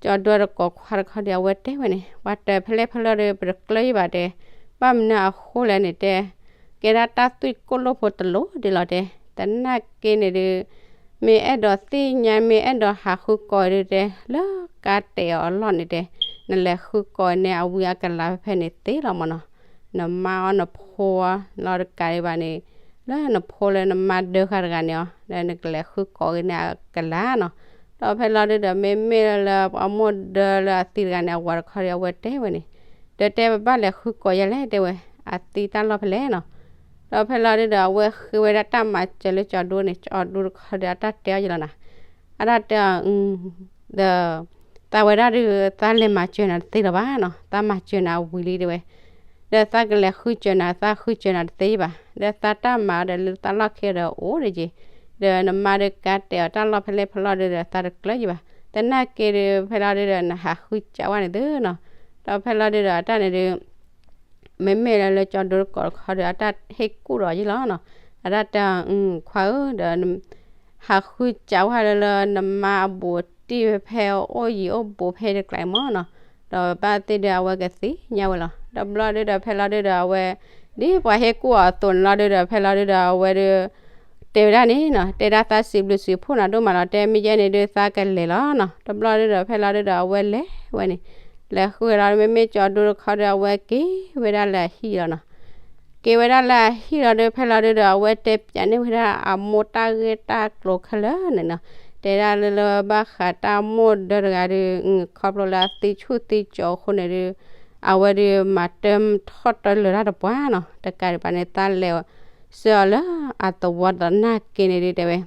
ကၠီဒွဲတကိးခွါတခီဒု အဝဲတဲဝဲန့ၣ် ပှၤတၢၤဖဲလဲၣ်ဖဲလဲၣ်ဒု ပတကျၢၤယံာ်ဘၣ်တဲ, ဘၣ်မနုၤအဃိလဲၣ်န့ၣ်တဲ ကဲဒၣ်တၢ်သွံၣ်ကိၣ်လိၣ်ဖိတလိၣ်ဒ်လီၤတဲ. သနာ်က့န့ၣ်ဒု မ့ၢ်အဲၣ်ဒိးသ့ၣ်ညါ မ့ၢ်အဲၣ်ဒိးဟးဃုကိးဒုတဲ လၢကါတဲာ်အီၤအလီၢ်န့ၣ်တဲ, နလဲၤဃုကိးန့ၢ်အဝံအကလၤဖဲဖဲန့ၣ်သ့လီၤမၢ်နီၤ. နမါအီၤနဖိအီၤလီၤတကးဒံးဘၣ်န့ၣ် လၢနဖိလၢနမါဒၢဃာ်တဂၤန့ၣ်အီၤ ဒီးနကလဲၤဃုကိးက့ၤန့ၢ်အကလၤနီၤ. ဒီးဖဲလီၤဒုဒီး မ့မ့ၢ်လၢပှၤမိၢ်ဒၢလၢအသံတဂၤန့ၣ် အဝၤတခီဒု အဝဲတဲဝဲန့ၣ်, ဒီးတဲပဘၣ်လဲၤဃုကိးယဲလဲၣ်တဲဝဲ, အသံတၢ်လီၢ်ဖဲလဲၣ်နီၤ. ဒီးဖဲလီၤဒုဒီး အဝဲဃ့ဝဲဒၣ်တၢ်မၤစၢၤလၢကၠီဒိန့ၣ် ကၠီဒိတခီဒု အတၢ်တဲအီၤယလီၤနၤ, အတၢ်တဲအီၤ ဒီး သးဝဲဒၣ်ဒု သးလဲၤမၤစၢၤနၤတသ့လၢၤဘၣ်နီၤ, သးမၤစၢၤနၤဝံၤလံတဲဝဲ, ဒီးသးကလဲၤဃုစၢၤနၤ သးဃုစၢၤနၤတသ့ယဘၣ်, ဒီးသးတၢ်မၤအီၤဒီးလၢသးလီၢ်ခံဒီးအိၣ်ဒံးက့ၤ, ဒီးနမါဒုကါတဲာ်အီၤတၢ်လီၢ်ဖဲလဲၣ်ဖဲလဲၣ်ဒုဒီး သးတကျၢၤယဘၣ်, သနာ်က့ဒီး ဖဲလီၤဒုဒီး နဟးဃုစးဝဲန့ၣ်သုနီၤ. ဒီးဖဲလီၤဒုဒီး အတၢ်န့ၣ်ဒုး မ့မ့ၢ်လၢလၢကၠီဒိတကိးတခီဒီး အတၢ်ဟ့ၣ်ကူၣ်ဒီးယ့ၣ်လီၤနီၤ. အတၢ်တဲ ခွါဧၢ ဒီး ဟးဃုစးဝဲလၢလၢနမါအဘူးအတံၢ်ဖဲဖဲအိၣ်ယံၤအိၣ်ဘူးဖဲတကျါအံၤမၢ်နီၤ. ဒီးဘၣ်သ့ၣ်ဒုးအဝဲကသ့ၣ်ညါဝဲလီၤ. ဒီးဘျီဒုဒီး ဖဲလီၤဒုဒီး အဝဲ ဒ်ပှၤဟ့ၣ်ကူၣ်အီၤအသိးန့ၣ်လီၤဒုဒီး ဖဲလီၤဒုဒီး အဝဲဒုး တဲဝဲဒၣ်န့ၣ်နီၤ, တဲဒၣ်သးစံးဘျုးစံးဖှိၣ်နၤဒိၣ်မးလီၤ, တဲမ့ၢ်ယဲန့ၣ်ဒုးသးကလဲၤလီၤနီၤ. ဒီးဘျီဒုဒီး ဖဲလီၤဒုဒီး အဝဲလဲၤဝဲန့ၣ်, လဲၤဃုဝဲလီၤ မ့မ့ၢ်ကၠီဒိတခီဒီး အဝဲက့ၤဝဲဒၣ်လၢအဟံၣ်လီၤနီၤ. က့ၤဝဲဒၣ်လၢအဟံၣ်လီၤဒီး ဖဲလီၤဒုဒီး အဝဲတဲပၠးန့ၢ်ဝဲဒၣ်အမိၢ်တၢ်ဂ့ၢ်တၢ်ကျိၤခဲလၢာ်န့ၣ်နီၤ. တဲဒၣ်လၢလၢဘၣ်ဃးတၢ်မိၢ်ဒၢတဂၤဒီး ခီဖျိလၢအသံဆူၣ်သံကၠီအဃိန့ၣ်ဒုး အဝဲဒုးမၤတၢထီၣ်တၢလၢာ်တၢ်တပှၢ်နီၤ. တကးဒံးဘၣ်န့ၣ် သးလဲၤစၢၤအီၤလၢအသဝီသနာ်က့န့ၣ်ဒုး တဲဝဲ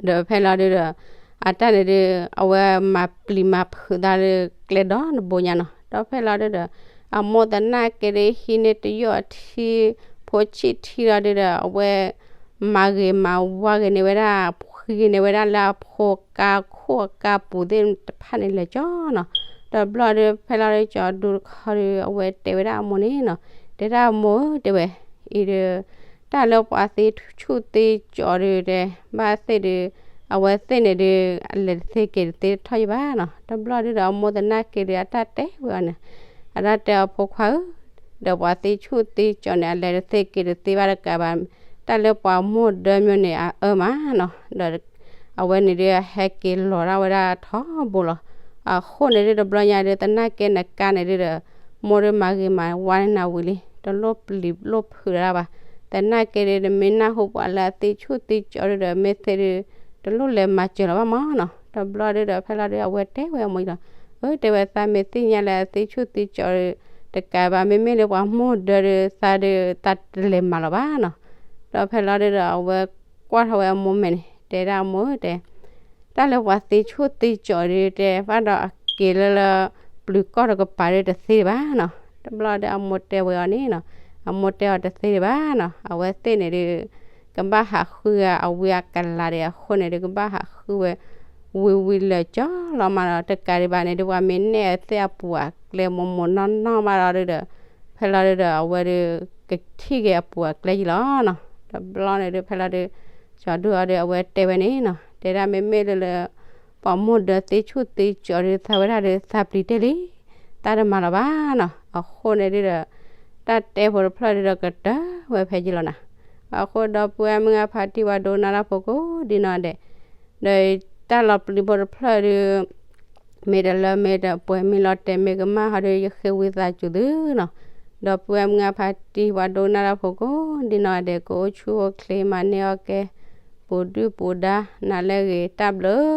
ဒီးဖဲလီၤဒုဒီး အတၢ်န့ၣ်ဒုး အဝဲမၤပျံၤမၤဖုးသးလၢကျဲဒီနဘိညါနီၤ. ဒီးဖဲလီၤဒုဒီး အမိၢ်သနာ်က့ဒုး ဟံးန့ၢ်တယိၣ်အထံ ဖိဆံၣ်ထံလီၤဒုဒီး အဝဲ မၤဂ့ၤမၤဝါဂ့ၤန့ၢ်ဝဲဒၣ် ဖှံဂ့ၤန့ၢ်ဝဲဒၣ်လၢအဖိကါခိၣ်အကါပူၤသ့ၣ်တဖၣ်န့ၣ်လၢာ်ကၠီနီၤ. ဒီးဘျီဒုး ဖဲလီၤဒုး ကၠီဒိတခီဒီး အဝဲတဲဝဲဒၣ်အမိၢ်န့ၣ်နီၤ, တဲဒၣ်အမိၢ်ဧၢ တဲဝဲ အံၤဒီး တၢ်လၢပှၤသံဆူၣ်သံကၠီဒုး တဲ ဘၣ်သ့ၣ်ဒုး အဝဲသ့ၣ်န့ၣ်ဒုး အလဲၤတသ့က့ၤတသ့ထီၣ်ယံၤဘၣ်နီၤ. ဒီးဘျီဒုဒီး အမိၢ်သနာ်က့ဒုး အတၢ်တဲဝဲအီၤန့ၣ်, အတၢ်တဲအီၤ ဖိခွါဧၢ, ဒီးပှၤသံဆူၣ်သံကၠီန့ၣ် အလဲၤတသ့က့ၤတသ့ဘၣ်တကးဘၣ်, တၢ်လၢပှၤမိၢ်ဒၢမ့ၢ်န့ၣ် အအၢမးနီၤ. ဒီး အဝဲန့ၣ်ဒုး ဟဲက့ၤလီၤဒၣ်ဝဲဒၣ်ထီဘိလီၤ. အဃိန့ၣ်ဒုး တဘျီညါဒုး သနာ်က့နကါန့ၣ်ဒုးဒီး မိၢ်ဒုးမၤဂ့ၤမၤဝါန့ၢ်နၤဝံၤလံ, တလိၣ်ပျံၤလိၣ်ဖုးဒၣ်ဘၣ်. သနာ်က့ဒုး နမ့ၢ်နၢ်ဟူပှၤလၢအသံဆူၣ်သံကၠီဒုးဒီး မ့ၢ်သ့ဒုး တလိၣ်လဲၤမၤစၢၤလီၤဘၣ်မးနီၤ. တဘျီဒုးဒီး ဖဲလီၤဒုး အဝဲတဲဝဲအမိၢ်လီၤ, အၢ တဲဝဲ သးမ့ၢ်သ့ၣ်ညါလၢအသံဆူၣ်သံကၠီဒုး တကးဘၣ် မ့မ့ၢ်လၢပှၤမိၢ်ဒၢဒုး သးဒုး သးတလဲၤမၤလီၤဘၣ်နီၤ. ဒီးဖဲလီၤဒုးဒီး အဝဲကွၢ်ထီၣ်ဝဲအမိၢ်မဲာ်န့ၣ် တဲဒၣ်အမိၢ်ဧၢ တဲ တၢ်လၢပှၤသံဆူၣ်သံကၠီဒုး တဲဘၣ်ဒီးအက့ၤလၢလၢ ပျုၤကီၢ်တကပၤဒုးတသ့ဘၣ်နီၤ. တဘျီဒုးအမိၢ်တဲဝဲအီၤန့ၣ်နီၤ, အမိၢ်တဲအီၤတသ့ဘၣ်နီၤ, အဝဲသ့ၣ်န့ၣ်ဒုး ကဘၣ်ဟးဃုဂၤအဝံအကလးဒံးအဃိန့ၣ်ဒုး ကဘၣ်ဟးဃုဝဲ ဝံၤဝံၤလၢာ်ကၠီလီၤမးဒီး တကးဒံးဘၣ်န့ၣ်ဒုး ပှၤမ့ၢ်နဲၣ်အသ့ၣ်အပူၤအကျဲမိၢ်မိၢ်နီၢ်နီၢ်ဘၣ်ဒီးဒုးဒီး ဖဲလီၤဒုးဒီး အဝဲဒုး ကထံၣ်က့ၤအပူၤအကျဲယံၤလီၤနီၤ. တဘျီန့ၣ်ဒုး ဖဲလီၤဒုး ကၠီဒိအီၤဒုး အဝဲတဲဝဲန့ၣ်နီၤ, တဲဒၣ်မ့မ့ၢ်လၢလၢ ပှၤမိၢ်ဒၢသ့ဆူၣ်သ့ကၠီဒုး သးဝဲဒၣ်ဒုး သးပျံၤတ့ၢ်လံ, တၢ်တမၤလီၤဘၣ်နီၤ. အဃိန့ၣ်ဒုးဒီး တၢ်တဲဖိတဖျၢၣ်ဒုးဒီးကတၢၢ်ဝဲဖဲယံၤလီၤနီၤ. အဃိဒီပုၢ်ဝဲၢ်မုၢ်ဂၤဖးတံၢ်ဝဲဒိကနၣ်တၢ်ဖိကိးဒ်နီၢ်ဒဲး, ဒီးတၢ်လီၤပျံၤဖိတဖျၢၣ်ဒုး မ့ၢ်တလၢမ့ၢ်တပှဲၤမ့ၢ်လီၤတဲာ်မ့ၢ်ကမၣ်ဟီဒုး ယဃ့ဝံသးစူၤသုနီၤ. ဒီပုၢ်ဝဲၢ်မုၢ်ဂၤဖးတံၢ်ဝဲဒိကနၣ်တၢ်ဖိကိးဒ်နီၢ်ဒဲး ကအိၣ်ဆူၣ်အိၣ်ချ့မၤန့ၢ်အီၣ်ကဲ ပူၤဒုၣ်ပူၤဒါ နၤလၢအဂ့ၤ တၢ်ဘျုး